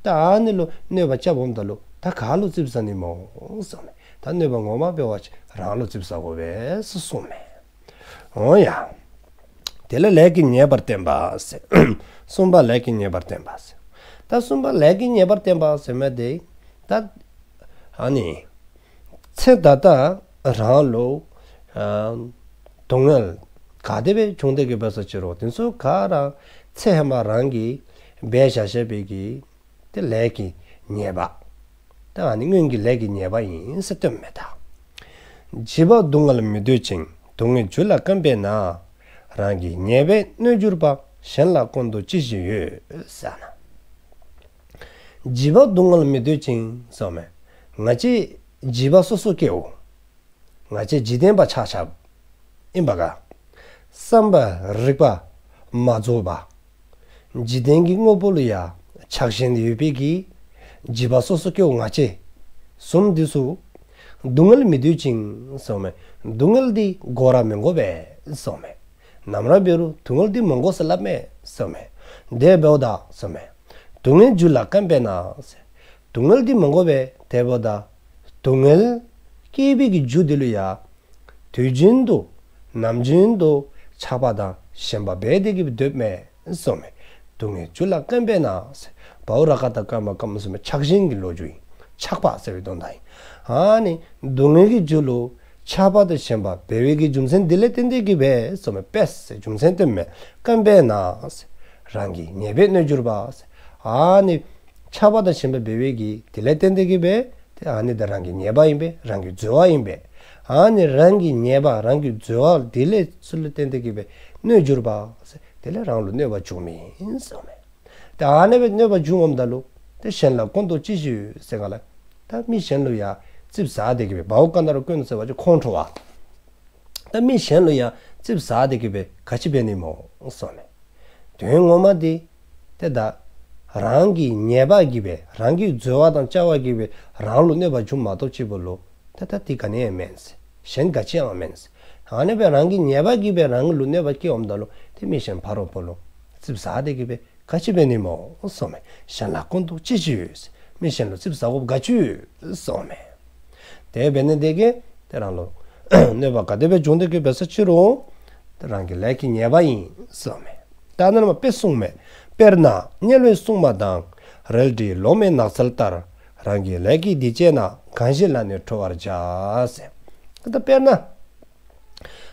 ད་ཨ་ནི་ལུ་གནོད་པ་རྐྱབ་འོངམ་ད་ལུ་ད་ག་ལུ་ཙིགཔ་ཟ་ནི་སྨོ་གསུངམ་མས། ད་གནོད་པ་ངོ་མ་འབད་བ་ཅིན་རང་ལུ་ཙིགཔ་ཟ་དགོ་པས་གསུངམ་མས། འོང་ཡ། དེ་ལས་ལས་ཀྱིས་ཉེས་པར་བསྟན་པ་ཟེར། གསུམ་པ་ལས་ཀྱིས་ཉེས་པར་བསྟན་པ་ཟེར། ད་གསུམ་པ་ལས་ཀྱིས་ཉེས་པར་བསྟན་པ་ཟེར་མི་དེ་ད་ཨ་ནི་ཚེ་ད་ལྟ་རང་ལུ་ཨ་སྡུག་བསྔལ་ག་དེ་སྦེ་བྱུང་སྟེ་གི་འབད་ས་ཅི་རུང་དེ་ཚུ་ག་ར་ཚེ་ཧེ་མ་རང་གིས་འབད་བཞག་བཞག་པའི་གི་ཏེ་ལས་ཀྱི་ཉེས་པ། ད་ཨ་ནི་སྔོན་གྱི་ལས་ཀྱི་ཉེས་པ་ཨིན་ཟེར་སྟོནམ་མས་ད། བྱིས་པ་སྡུག་བསྔལ་མི་འདོད་ཅིང་། སྡུག་བསྔལ་རྒྱུ་ལ་བརྐམ་པས་ན། རང་གི་ཉེས་པས་གནོད་གྱུར་པ། གཞན་ལ་བཀོན་དུ་ཅི་ཞིག་ཡོད། ཟེར་ན། བྱིས་པ་སྡུག་བསྔལ་མི་འདོད་ཅིང་གསུངམ་མས། ང་བཅས་བྱིས་པ་སོ་སོ་སྐྱེ་བོ། ང་བཅས་འཇིག་རྟེན་པ་ཆ་ཁྱབ་ཨིན་པ་ག། བསམ་པ་རིག་པ་མ་རྫོགས་པ། འཇིག་རྟེན་གྱི་དངོས་པོ་ལུ་ཡང་ཆགས་ཞེན་ཡོད་པའི་གི་བྱིས་པ་སོ་སོ་སྐྱེ་བོ་ང་བཅས་བཟུམ་འདི་ཚུ་སྡུག་བསྔལ་མི་འདོད་ཅིང་གསུངམ་མས། སྡུག་བསྔལ་འདི་དགོ་ར་མི་དགོ་པས་གསུངམ་མས། ནམ་ར་འབད་རུང་སྡུག་བསྔལ་འདི་མི་དགོ་ཟེར་སླབ་མས་གསུངམ་མས། དེ་འབདཝ་ད་གསུངམ་མས། སྡུག་བསྔལ་རྒྱུ་ལ་བརྐམ་པས་ན་ཟེར། སྡུག་བསྔལ་འདི་མི་དགོ་པས། དེ་འབདཝ་ད་སྡུག་བསྔལ་སྐྱེ་བའི་གི་རྒྱུ་འདི་ལུ་ཡང་དུས་རྒྱུན་དུ་ནམ་རྒྱུན་དུ་ཆགས་པ་དང་ཞེན་པ་འབད་དེ་གི་སྡོདཔ་མས་གསུངམ་མས། སྡུག་བསྔལ་རྒྱུ་ལ་བརྐམ་པས་ན་ཟེར། བའོ་ར་ཀ་བཏགས་བརྐམ་པ་བརྐམ་ཟེར་མི་ཆགས་ཞེན་གྱི་ལོ་རྒྱུས་ཨིན། ཆགས་པ་ཟེར་བའི་དོན་དག་ཨིན། ཨ་ནི་སྡུག་བསྔལ་གྱི་རྒྱུ་ལུ་ཆགས་པ་དང་ཞེན་པ་འབད་བའི་གི་རྒྱུ་མཚན་འདི་ལས་བརྟེན་ཏེ་གི་འབད་གསུངམ་མས། པས་ཟེར་རྒྱུ་མཚན་སྟོནམ་མས། བརྐམ་པས་ན་ཟེར། རང་གི་ཉེས་པས་གནོད་གྱུར་པ་ཟེར། ཨ་ནི་ཆགས་པ་དང་ཞེན་པ་འབད་བའི་གི་དེ་ལས་བརྟེན་ཏེ་གི་འབད་ཏེ་ཨ་ནི་དེ་རང་གི་ཉེས་པ་ཨིན་པས། རང་གི་འཛོལ་བ་ཨིན་པས། ཨ་ནི་རང་གི་ཉེས་པ་རང་གི་འཛོལ་བ་དེ་ལས་ཚུ་ལུ་བརྟེན་ཏེ་གི་འབད་གནོད་གྱུར་པ་ཟེར། དེ་ལས་རང་ལུ་གནོད་པ་བྱུངམ་ཨིན་གསུངམ་མས། ཏེ་ཨ་ནི་སྦེ་གནོད་པ་བྱུང་འོངམ་ད་ལུ་ཏེ་གཞན་ལ་བཀོན་དུ་ཅི་ཞིག་ཡོད་ཟེར་ག་ལགས། ད་མི་གཞན་ལུ་ཡང་ཙིགཔ་ཟ་སྟེ་གི་འབད་བའོ་ཀ་ན་རོ་བཀོན་ཟེར་བ་ཅིན་ཁོང་ཁྲོ་བ། ད་མི་གཞན་ལུ་ཡང་ཙིགཔ་ཟ་སྟེ་གི་འབད་ག་ཅི་འབད་ནི་སྨོ་གསུངམ་མས། དོན་ངོ་མ་འདི་ཏེ་ད་རང་གི་ཉེས་པ་གིས་འབད་རང་གི་འཛོལ་བ་དང་བཅའ་བ་གིས་འབད་རང་ལུ་གནོད་པ་བྱུངམ་མ་གཏོགས་ཅིག་པོ་ལུ་ཏེ་ད་འདི་ག་ནི་ཡང་མེན་ཟེར། གཞན་ག་ཅི་ཡང་མེན་ཟེར། ཨ་ནི་འབད་རང་གི་ཉེས་པ་གིས་འབད་རང་ལུ་གནོད་པ་བསྐྱལ་འོངམ་ད་ལུ་ཏེ་མི་གཞན་ཕ་རོལ་པོ་ལུ་ཙིགཔ་ཟ་སྟེ་གི་འབད་ག་ཅི་འབད་ནི་སྨོ་གསུངམ་མས། གཞན་ལ་བཀོན་དུ་ཅི་ཞིག་ཡོད་ཟེར། མི་གཞན་ལུ་ཙིགཔ་ཟ་དགོཔ་ག་ཅི་ཡོད་གསུངམ་མས། དེ་འབད་ནི་དེ་གིས་ཏེ་རང་ལུ་གནོད་པ་ག་དེ་སྦེ་བྱུང་སྟེ་གི་འབད་ས་ཅི་རུང་ཏེ་རང་གི་ལས་ཀྱི་ཉེས་པ་ཨིན་གསུངམ་མས། ད་ཨ་ནཱ་ལས་མར་དཔེ་གསུངམ་མས། དཔེར་ན་དམྱལ་བའི་སྲུང་མ་དང་། རལ་གྲིའི་ལོ་མའི་ནགས་ཚལ་ལྟར། རང་གི་ལས་ཀྱིས་འདི་བྱས་ན། གང་ཞིག་ལ་ནི་ཁྲོ་བར་བྱ་ཟེར། ད་དཔེར་ན་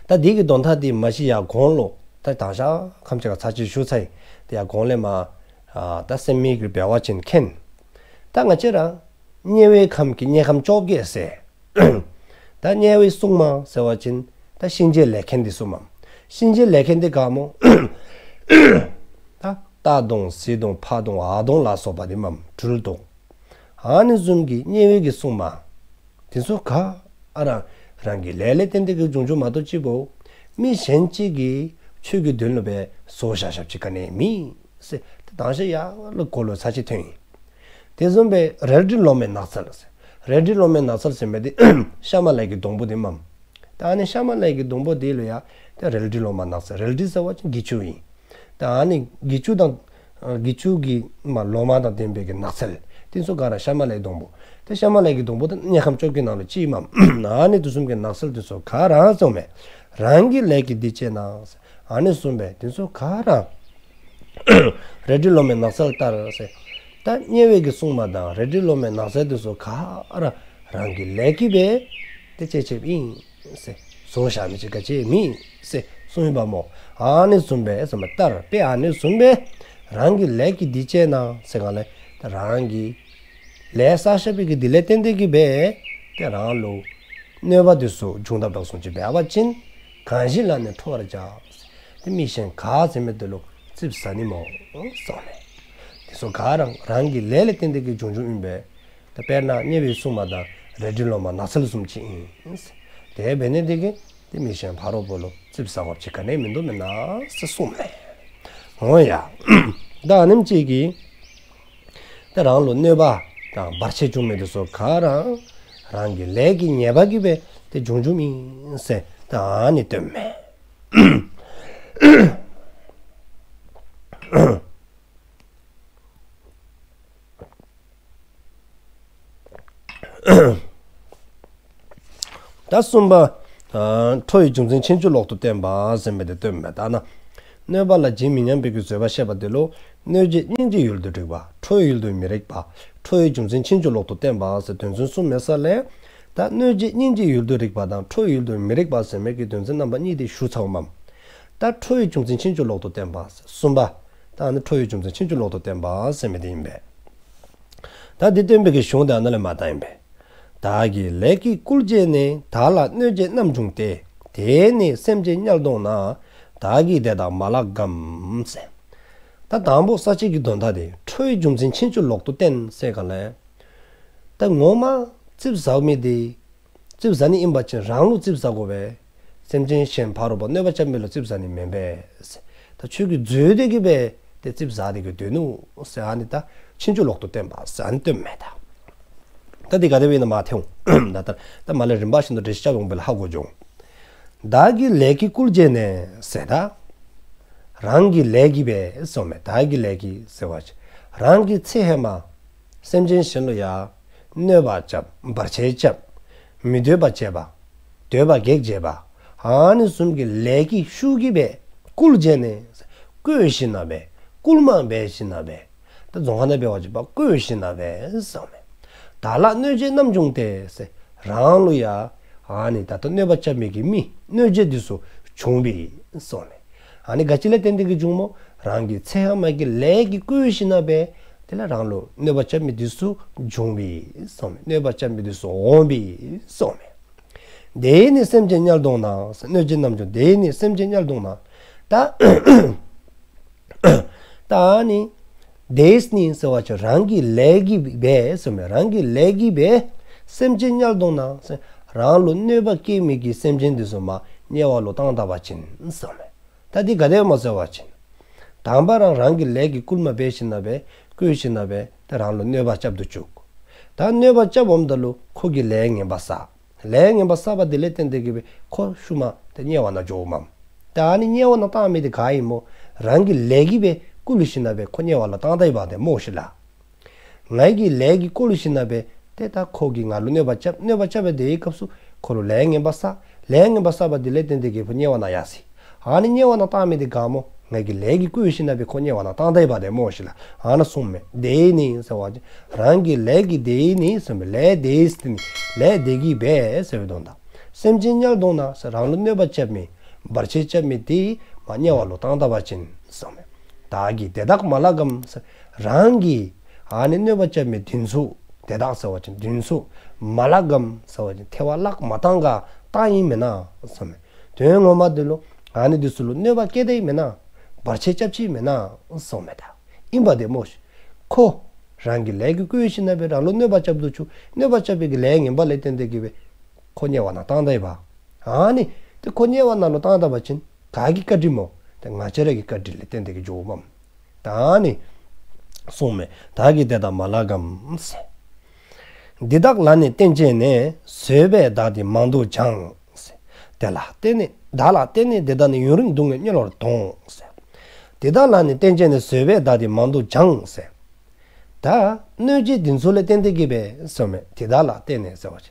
ད་འདི་གི་དོན་དག་འདི་མ་གཞི་ཡར་གོང་ལུ་ད་དང་ཞག་ཁམས་ཅིག་ཁར་ཚར་གཅིག་ཞུ་ཚར་ཡི། ད་ཡར་གོང་ལས་མར་ཨ་ད་སེམས་མི་དགེ་འབད་བ་ཅིན་མཁྱེན། ད་ང་བཅས་ར་དམྱལ་བའི་ཁམས་ཀྱི་དམྱལ་ཁམས་བཅོ་བརྒྱད་ཟེར། ད་དམྱལ་བའི་སྲུང་མ་ཟེར་བ་ཅིན་ད་གཤིན་རྗེ་ལས་མཁན་འདི་ཚུ་མས། གཤིན་རྗེ་ལས་མཁན་འདི་ག་སྨོ། ད་རྟ་གདོང་གཟིག་གདོང་ཕག་གདོང་འུག་གདོང་ལ་སོགས་པ་འདི་མས། སྦྲུལ་གདོང་ ཨ་ནི་བཟུམ་གྱི་དམྱལ་བའི་གི་སྲུང་མ་དེ་ཚུ་ག་ར་རང་གི་ལས་ལས་བརྟེན་ཏེ་གི་བྱུང་བྱུངམ་མ་གཏོགས་ཅིག་པོ་མི་གཞན་གཅིག་གིས་ཆོས་ཀྱི་དོན་ལུ་སྦེ་བཟོ་བཞག་བཞགཔ་ཅིག་ག་ནི་མེད་ཟེར། ཏེ་དང་ཤེས་ཡར་ལུ་གོ་ལུ་ཚར་གཅིག་ཐོན་ཡི། དེ་བཟུམ་སྦེ་རལ་གྲི་ལོ་མའི་ནགས་ཚལ་ཟེར། རལ་གྲི་ལོ་མའི་ནགས་ཚལ་ཟེར་མི་དེ་ཤ་མ་ལའི་གི་སྡོང་པོ་དེ་མས། ད་ཨ་ནི་ཤ་མ་ལའི་གི་སྡོང་པོ་དེ་ལུ་ཡང་ཏེ་རལ་གྲི་ལོ་མ་ནགས་ཚལ། རལ་གྲི་ཟེར་བ་ཅིན་གྱི་ཅུ་ཨིན། ད་ཨ་ནི་གྱི་ཅུ་དང་གྱི་ཅུ་གི་མ་ལོ་མ་དང་ལྡན་པའི་གི་ནགས་ཚལ་དེ་ཚུ་ག་ར་ཤ་མ་ལའི་སྡོང་པོ། ཏེ་ཤ་མ་ལའི་གི་སྡོང་པོ་དེ་དམྱལ་ཁམས་བཅོ་བརྒྱད་ནང་ལུ་གཅིག་མས། ཨ་ནི་དེ་བཟུམ་གྱི་ནགས་ཚལ་དེ་ཚུ་ག་ར་ཟེརཝ་མས། རང་གི་ལས་ཀྱིས་དེ་བྱས་ན། ཨ་ནི་བཟུམ་སྦེ་དེ་ཚུ་ག་ར་རལ་གྲི་ལོ་མའི་ནགས་ཚལ་ལྟར་ཟེར། ད་དམྱལ་བའི་གི་སྲུང་མ་དང་རལ་གྲི་ལོ་མའི་ནགས་ཚལ་དེ་ཚུ་ག་ར་རང་གི་ལས་ཀྱིས་སྦེ་ཏེ་བྱས་བྱསཔ་ཨིན་ཟེར། བཟོ་བཞག་མི་ཅིག་ག་ཅི་མེད་ཟེར་གསུངས་ཡི་པ་སྨོ། ཨ་ནི་བཟུམ་སྦེ་ཟེརཝ་མས། ལྟར་དཔེ་ཨ་ནི་བཟུམ་སྦེ་རང་གི་ལས་ཀྱིས་དེ་བྱས་ན་ཟེར་ག་ལས་ད་རང་གི་ལས་བསགས་བཞག་པའི་གི་དེ་ལས་བརྟེན་ཏེ་གི་སྦེ་ཏེ་རང་ལུ་གནོད་པ་དེ་ཚུ་འབྱུང་ད་བཟུམ་ཅིག་འབད་བ་ཅིན་གང་ཞིག་ལ་ནི་ཁྲོ་བར་བྱ། ཏེ་མི་གཞན་ག་ཟེར་མི་དེ་ལུ་ཙིགཔ་ཟ་ནི་སྨོ་གསུངས་མས། དེ་ཚུ་ག་ར་རང་གི་ལས་ལས་བརྟེན་ཏེ་གི་བྱུང་བྱུངམ་ཨིན་པས། ཏེ་དཔེར་ན་དམྱལ་བའི་སྲུང་མ་དང་རལ་གྲི་ལོ་མ་ནགས་ཚལ་བཟུམ་ཅིག་ཨིན། དེ་འབད་ནི་དེ་གིས་ཏེ་མི་གཞན་ཕ་རོལ་པོ་ལུ་ཙིགཔ་ཟ་དགོཔ་ཅིག་ག་ནི་མིན་འདུག་མེན་ན་ཟེར་གསུངས་མས། འོང་ཡ། ད་ཨ་ནེམ་ཅིག་གིས་ཏེ་རང་ལུ་གནོད་པ་དང་བར་ཆད་བྱུང་མི་དེ་ཚུ་ག་ར་རང་གི་ལས་ཀྱི་ཉེས་པ་གིས་སྦེ་ཏེ་བྱུང་བྱུངམ་ཨིན་ཟེར་ད་ཨ་ནི་སྟོནམ་མས། ད་གསུམ་པ། ཨ་ཁྲོ་བའི་རྒྱུ་མཚན་ཕྱིན་ཅི་ལོག་ཏུ་བསྟན་པ་ཟེར་མི་དེ་སྟོནམ་མས། ད་ན་གནོད་པ་ལ་ཇི་མི་སྙམ་པའི་གི་བཟོད་པ་བཤད་པ་དེ་ལུ་གནོད་བྱེད་སྙིང་རྗེའི་ཡུལ་དུ་རིགས་པ། ཁྲོ་བའི་ཡུལ་དུ་མི་རིགས་པ། ཁྲོ་བའི་རྒྱུ་མཚན་ཕྱིན་ཅི་ལོག་ཏུ་བསྟན་པ་ཟེར་དོན་ཚན་གསུམ་མེད་ས་ལས། ད་གནོད་བྱེད་སྙིང་རྗེའི་ཡུལ་དུ་རིགས་པ་དང་ཁྲོ་བའི་ཡུལ་དུ་མི་རིགས་པ་ཟེར་མི་གི་དོན་ཚན་རྣམ་པ་གཉིས་དེ་ཞུ་ཚརཝ་མས། ད་ཁྲོ་བའི་རྒྱུ་མཚན་ཕྱིན་ཅི་ལོག་ཏུ་བསྟན་པ་ཟེར་གསུམ་པ། ད་ཨ་ནི་ཁྲོ་བའི་རྒྱུ་མཚན་ཕྱིན་ཅི་ལོག་ཏུ་བསྟན་པ་ཟེར་མི་དེ་ཨིན་པས། ད་འདི་སྟོན་པའི་གི་གཞུང་དེ་ཨ་ནཱ་ལས་མར་བཏང་ཨིན་པས། བདག་གི་ལས་ཀྱིས་བསྐུལ་བྱས་ནས། བདག་ལ་གནོད་བྱེད་རྣམས་བྱུང་སྟེ། དེས་ནི་སེམས་ཅན་དམྱལ་གཏོང་ན། བདག་གིས་དེ་དག་མ་ལགས་གམ་ཟེར། ད་དང་པོ་ས་བཅད་ཀྱི་དོན་དག་དེ་ཁྲོ་བའི་རྒྱུ་མཚན་ཕྱིན་ཅི་ལོག་ཏུ་བསྟན་ཟེར་ག་ལས། ད་ངོ་མ་ཙིགཔ་ཟ་མི་དེ་ཙིགཔ་ཟ་ནི་ཨིན་པ་ཅིན་རང་ལུ་ཙིགཔ་ཟ་དགོ་པས། སེམས་ཅན་གཞན་ཕ་རོལ་པོ་གནོད་པ་རྐྱབ་མི་ལུ་ཙིགཔ་ཟ་ནི་མེན་པས། ད་ཁྱོད་ཀྱིས་བཟོད་དེ་གི་སྦེ་ཏེ་ཙིགཔ་ཟ་སྟེ་གི་སྡོད་ནུག་ཟེར་ཨ་ནི་ད་ཕྱིན་ཅི་ལོག་ཏུ་བསྟན་པ་ཟེར་ཨ་ནི་སྟོནམ་མས་ད། ད་འདི་ག་དེ་སྦེ་ཨིན་ན་མར་ཐོན་འོང་། ད་ད་ད་མར་ལས་རིམ་པ་བཞིན་དུ་འགྲེལ་བཤད་རྐྱབ་འོང་པས་ལགས། ཧ་གོ་འགྱོ་འོང་། བདག་གི་ལས་ཀྱིས་བསྐུལ་བྱས་ནས་ཟེར་ད། རང་གི་ལས་ཀྱིས་སྦེ་གསུངསམ་མས། བདག་གི་ལས་ཀྱིས་ཟེར་བ་ཅིན་རང་གིས་ཚེ་ཧེ་མ་སེམས་ཅན་གཞན་ལུ་ཡང་གནོད་པ་རྐྱབ། བར་ཆད་རྐྱབ། མི་འདོད་པ་བྱེད་པ། འདོད་པ་གེགས་བྱེད་པ། ཨ་ནི་བཟུམ་གྱི་ལས་ཀྱི་ཤུགས་ཀྱིས་སྦེ་བསྐུལ་བྱས་ནས། བསྐུལ་ཞིནམ་ལས་སྦེ། བསྐུལ་མ་འབད་ཞིནམ་ལས་སྦེ། ད་རྫོང་ཁ་ནང་འབད་བ་ཅིན་བསྐུལ་ཞིནམ་ལས་སྦེ་གསུངསམ་མས། བདག་ལ་གནོད་བྱེད་རྣམས་བྱུང་སྟེ་ཟེར། རང་ལུ་ཡང་ཨ་ནི་ད་ལྟོ་གནོད་པ་རྐྱབ་མི་གི་མི་གནོད་བྱེད་འདི་ཚུ་བྱུང་པས་གསུངསམ་མས། ཨ་ནི་ག་ཅི་ལས་བརྟེན་ཏེ་གི་བྱུངམ་སྨོ། རང་གི་ཚེ་ཧེ་མ་གི་ལས་ཀྱིས་བསྐུལ་ཞིནམ་ལས་སྦེ་དེ་ལས་རང་ལུ་གནོད་པ་རྐྱབ་མི་འདི་ཚུ་བྱུང་པས་གསུངསམ་མས། གནོད་པ་རྐྱབ་མི་འདི་ཚུ་འོང་པས་གསུངསམ་མས། དེས་ནི་སེམས་ཅན་དམྱལ་གཏོང་ན། གནོད་བྱེད་རྣམས་བྱུང་། དེས་ནི་སེམས་ཅན་དམྱལ་གཏོང་ན། ད་ད་ཨ་ནི་དེས་ནི་ཟེར་བ་ཅིན་རང་གི་ལས་ཀྱིས་སྦེ་གསུངསམ་མས། རང་གི་ལས་ཀྱིས་སྦེ་སེམས་ཅན་དམྱལ་གཏོང་ན་ཟེར། རང་ལུ་གནོད་པ་བཀལ་མི་གི་སེམས་ཅན་འདི་ཚུ་མར་དམྱལ་བ་ལུ་བཏང་ད་པ་ཅིན་གསུངསམ་མས། ད་འདི་ག་དེ་སྦེ་སྨོ་ཟེར་བ་ཅིན་དང་པ་རང་རང་གི་ལས་ཀྱིས་བསྐུལ་མ་འབད་ཞིནམ་ལས་སྦེ་བསྐུལ་ཞིནམ་ལས་སྦེ་ད་རང་ལུ་གནོད་པ་རྐྱབ་ཏུ་བཅུག། ད་གནོད་པ་རྐྱབ་འོངམ་ད་ལུ་ཁོ་གིས་ལས་ངན་པ་བསགས། ལས་ངན་པ་བསགས་པ་དེ་ལས་བརྟེན་ཏེ་གི་སྦེ་ཁོ་ཤུལ་མ་ཏེ་དམྱལ་བ་ནང་འགྱོཝ་མས། ད་ཨ་ནི་དམྱལ་བ་ནང་བཏང་མི་དེ་ག་ཨིན་སྨོ། རང་གི་ལས་ཀྱིས་སྦེ་བསྐུལ་ཞིནམ་ལས་སྦེ་ཁོ་དམྱལ་བ་ལུ་བཏང་ད་ཡི་པ་དེ་སྨོ་ཤིག་ལགས། ངེའི་གི་ལས་ཀྱིས་བསྐུལ་ཞིནམ་ལས་སྦེ་ཏེ་ད་ཁོ་གིས་ང་ལུ་གནོད་པ་རྐྱབ། གནོད་པ་རྐྱབ་པའི་དེའི་སྐབས་སུ་ཁོ་ལུ་ལས་ངན་པ་བསགས། ལས་ངན་པ་བསགས་པ་དེ་ལས་བརྟེན་ཏེ་གི་ཁོ་དམྱལ་བ་ནང་ཡར་སོ་ཡི། ཨ་ནི་དམྱལ་བ་ནང་བཏང་མི་དེ་ག་སྨོ། ངེའི་གི་ལས་ཀྱིས་བསྐུལ་ཞིནམ་ལས་སྦེ་ཁོ་དམྱལ་བ་ནང་བཏང་ད་ཡི་པ་དེ་སྨོ་ཤིག་ལགས། ཨ་ནཱ་གསུངསམ་མས། དེས་ནི་ཟེར་བ་ཅིན་རང་གི་ལས་ཀྱིས་དེས་ནི་གསུངསམ་མས། ལས་དེས་ནི་ལས་དེ་གིས་སྦེ་ཟེར་བའི་དོན་དག། སེམས་ཅན་དམྱལ་གཏོང་ན་ཟེར། རང་ལུ་གནོད་པ་རྐྱབ་མི་བར་ཆད་རྐྱབ་མི་དེ་མར་དམྱལ་བ་ལུ་བཏང་ད་པ་ཅིན་གསུངསམ་མས། བདག་གིས་དེ་དག་མ་ལགས་གམ་ཟེར། རང་གིས་ཨ་ནི་གནོད་པ་རྐྱབ་མི་དེ་ཚུ་དེ་དག་ཟེར་བ་ཅིན་དེ་ཚུ་མ་ལགས་གམ་ཟེར་བ་ཅིན་ཐལ་བ་བརླག་མ་བཏང་ག་བཏང་ཡི་མེན་ན་གསུངསམ་མས། དོན་ངོ་མ་དེ་ལུ་ཨ་ནི་དེ་ཚུ་ལུ་གནོད་པ་བཀལ་ད་ཡི་མེན་ན། བར་ཆད་རྐྱབ་ཅི་མེན་ན་གསུངསམ་མས། ད་ཨིན་པ་དེ་སྨོ་ཤིག། ཁོ་ རང་གི་ལས་ཀྱིས་བསྐུལ་ཞིནམ་ལས་སྦེ་རང་ལུ་གནོད་པ་རྐྱབ་སྟེ་ཆུ་གནོད་པ་རྐྱབ་པའི་གི་ལས་ངན་པ་ལས་བརྟེན་ཏེ་གི་སྦེ་ཁོ་དམྱལ་བ་ནང་བཏང་ད་ཡི་པ། ཨ་ནི་ཏེ་ཁོ་དམྱལ་བ་ནང་ལུ་བཏང་ད་པ་ཅིན་ག་གིས་བཀའ་དྲིན་སྨོ། ཏེ་ང་བཅས་ར་གི་བཀའ་དྲིན་ལས་བརྟེན་ཏེ་གི་འགྱོཝ་མས། ད་ཨ་ནི་གསུངས་མས། བདག་གིས་དེ་དག་མ་ལགས་གམ་ཟེར། འདི་དག་ལ་ནི་བརྟེན་བྱས་ནས། བཟོད་པས་བདག་འདི་མང་དུ་སྦྱངས་ཟེར། དེ་ལ་བརྟེན་ནས་བདག་ལ་བརྟེན་ནས་དེ་དག་ནི། ཡུན་རིང་སྡུག་བསྔལ་དམྱལ་བར་དོང་ཟེར། འདི་དག་ལ་ནི་བརྟེན་བྱས་ནས། བཟོད་པས་བདག་འདི་མང་དུ་སྦྱངས་ཟེར། ད་གནོད་བྱེད་འདི་ཚུ་ལས་བརྟེན་ཏེ་གི་སྦེ་ཟེརཝ་མས། འདི་དག་ལ་བརྟེན་ནས་ཟེར་བ་ཅིན།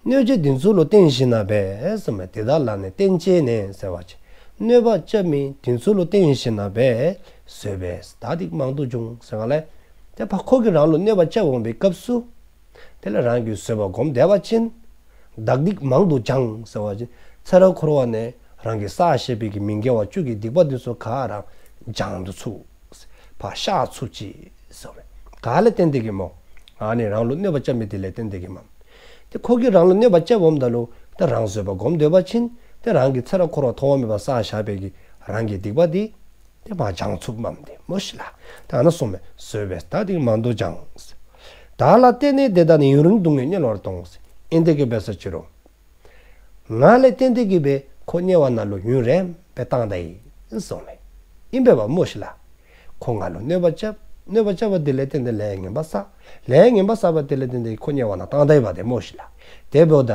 གནོད་བྱེད་འདི་ཚུ་ལུ་བརྟེན་ཞིནམ་ལས་སྦེ་ཟེརཝ་མས། འདི་དག་ལ་ནི་བརྟེན་བྱས་ནས་ཟེར་བ་ཅིན། གནོད་པ་རྐྱབ་མི་འདི་ཚུ་ལུ་བརྟེན་ཞིནམ་ལས་སྦེ། བཟོད་པས་བདག་འདི་མང་དུ་སྦྱངས་ཟེར་ག་ལས། ཏེ་ཕར་ཁོ་གིས་རང་ལུ་གནོད་པ་རྐྱབ་འོང་པའི་སྐབས་སུ། དེ་ལས་རང་གིས་བཟོད་པ་སྒོམ་སྡོད་པ་ཅིན། བདག་འདི་མང་དུ་སྦྱངས་ཟེར་བ་ཅིན། ཚེ་རབས་འཁོར་བ་ནང་རང་གིས་བསགས་བཞག་པའི་གི་མི་དགེ་བ་བཅུ་གི་སྡིག་པ་འདི་ཚུ་ག་ར་སྦྱང་དུ་ཚུགས། ཕར་བཤགས་ཚུགས་ཅི་ཟེརཝ་མས། ག་ལས་བརྟེན་ཏེ་གི་སྨོ། ཨ་ནི་རང་ལུ་གནོད་པ་རྐྱབ་མི་དེ་ལས་བརྟེན་ཏེ་གི་མས། ཏེ་ཁོ་གིས་རང་ལུ་གནོད་པ་རྐྱབ་འོངམ་ད་ལུ། ཏེ་རང་བཟོད་པ་སྒོམ་སྡོད་པ་ཅིན། ཏེ་རང་གིས་ཚེ་རབས་འཁོར་བ་ཐོག་མེད་པ་བསགས་བཞག་པའི་གི་རང་གི་སྡིག་པ་འདི། ཏེ་མར་སྦྱང་ཚུགསཔ་མས་ཏེ་སྨོ་ཤིག་ལགས། ད་ཨ་ནཱ་གསུངས་མས། བཟོད་པས་བདག་འདི་མང་དུ་སྦྱངས། བདག་ལ་བརྟེན་ནས་དེ་དག་ནི། ཡུན་རིང་སྡུག་བསྔལ་དམྱལ་བར་དོང་ཟེར། ཨིན་ཏེ་གི་འབད་ས་ཅི་རུང་། ང་ལས་བརྟེན་ཏེ་གི་སྦེ་ཁོ་དམྱལ་བ་ནང་ལུ་ཡུན་རིངམོ་སྦེ་བཏང་ད་ཡི་གསུངས་མས། ཨིན་པས་པ་སྨོ་ཤིག་ལགས། ཁོ་ང་ལུ་གནོད་པ་རྐྱབ། གནོད་པ་རྐྱབ་པ་དེ་ལས་བརྟེན་ཏེ་ལས་ངན་པ་བསགས། ལས་ངན་པ་བསགས་པ་དེ་ལས་བརྟེན་ཏེ་ཁོ་དམྱལ་བ་ནང་བཏང་ད་ཡི་པ་ཏེ་སྨོ་ཤིག་ལགས། དེ་འབདཝ་ད་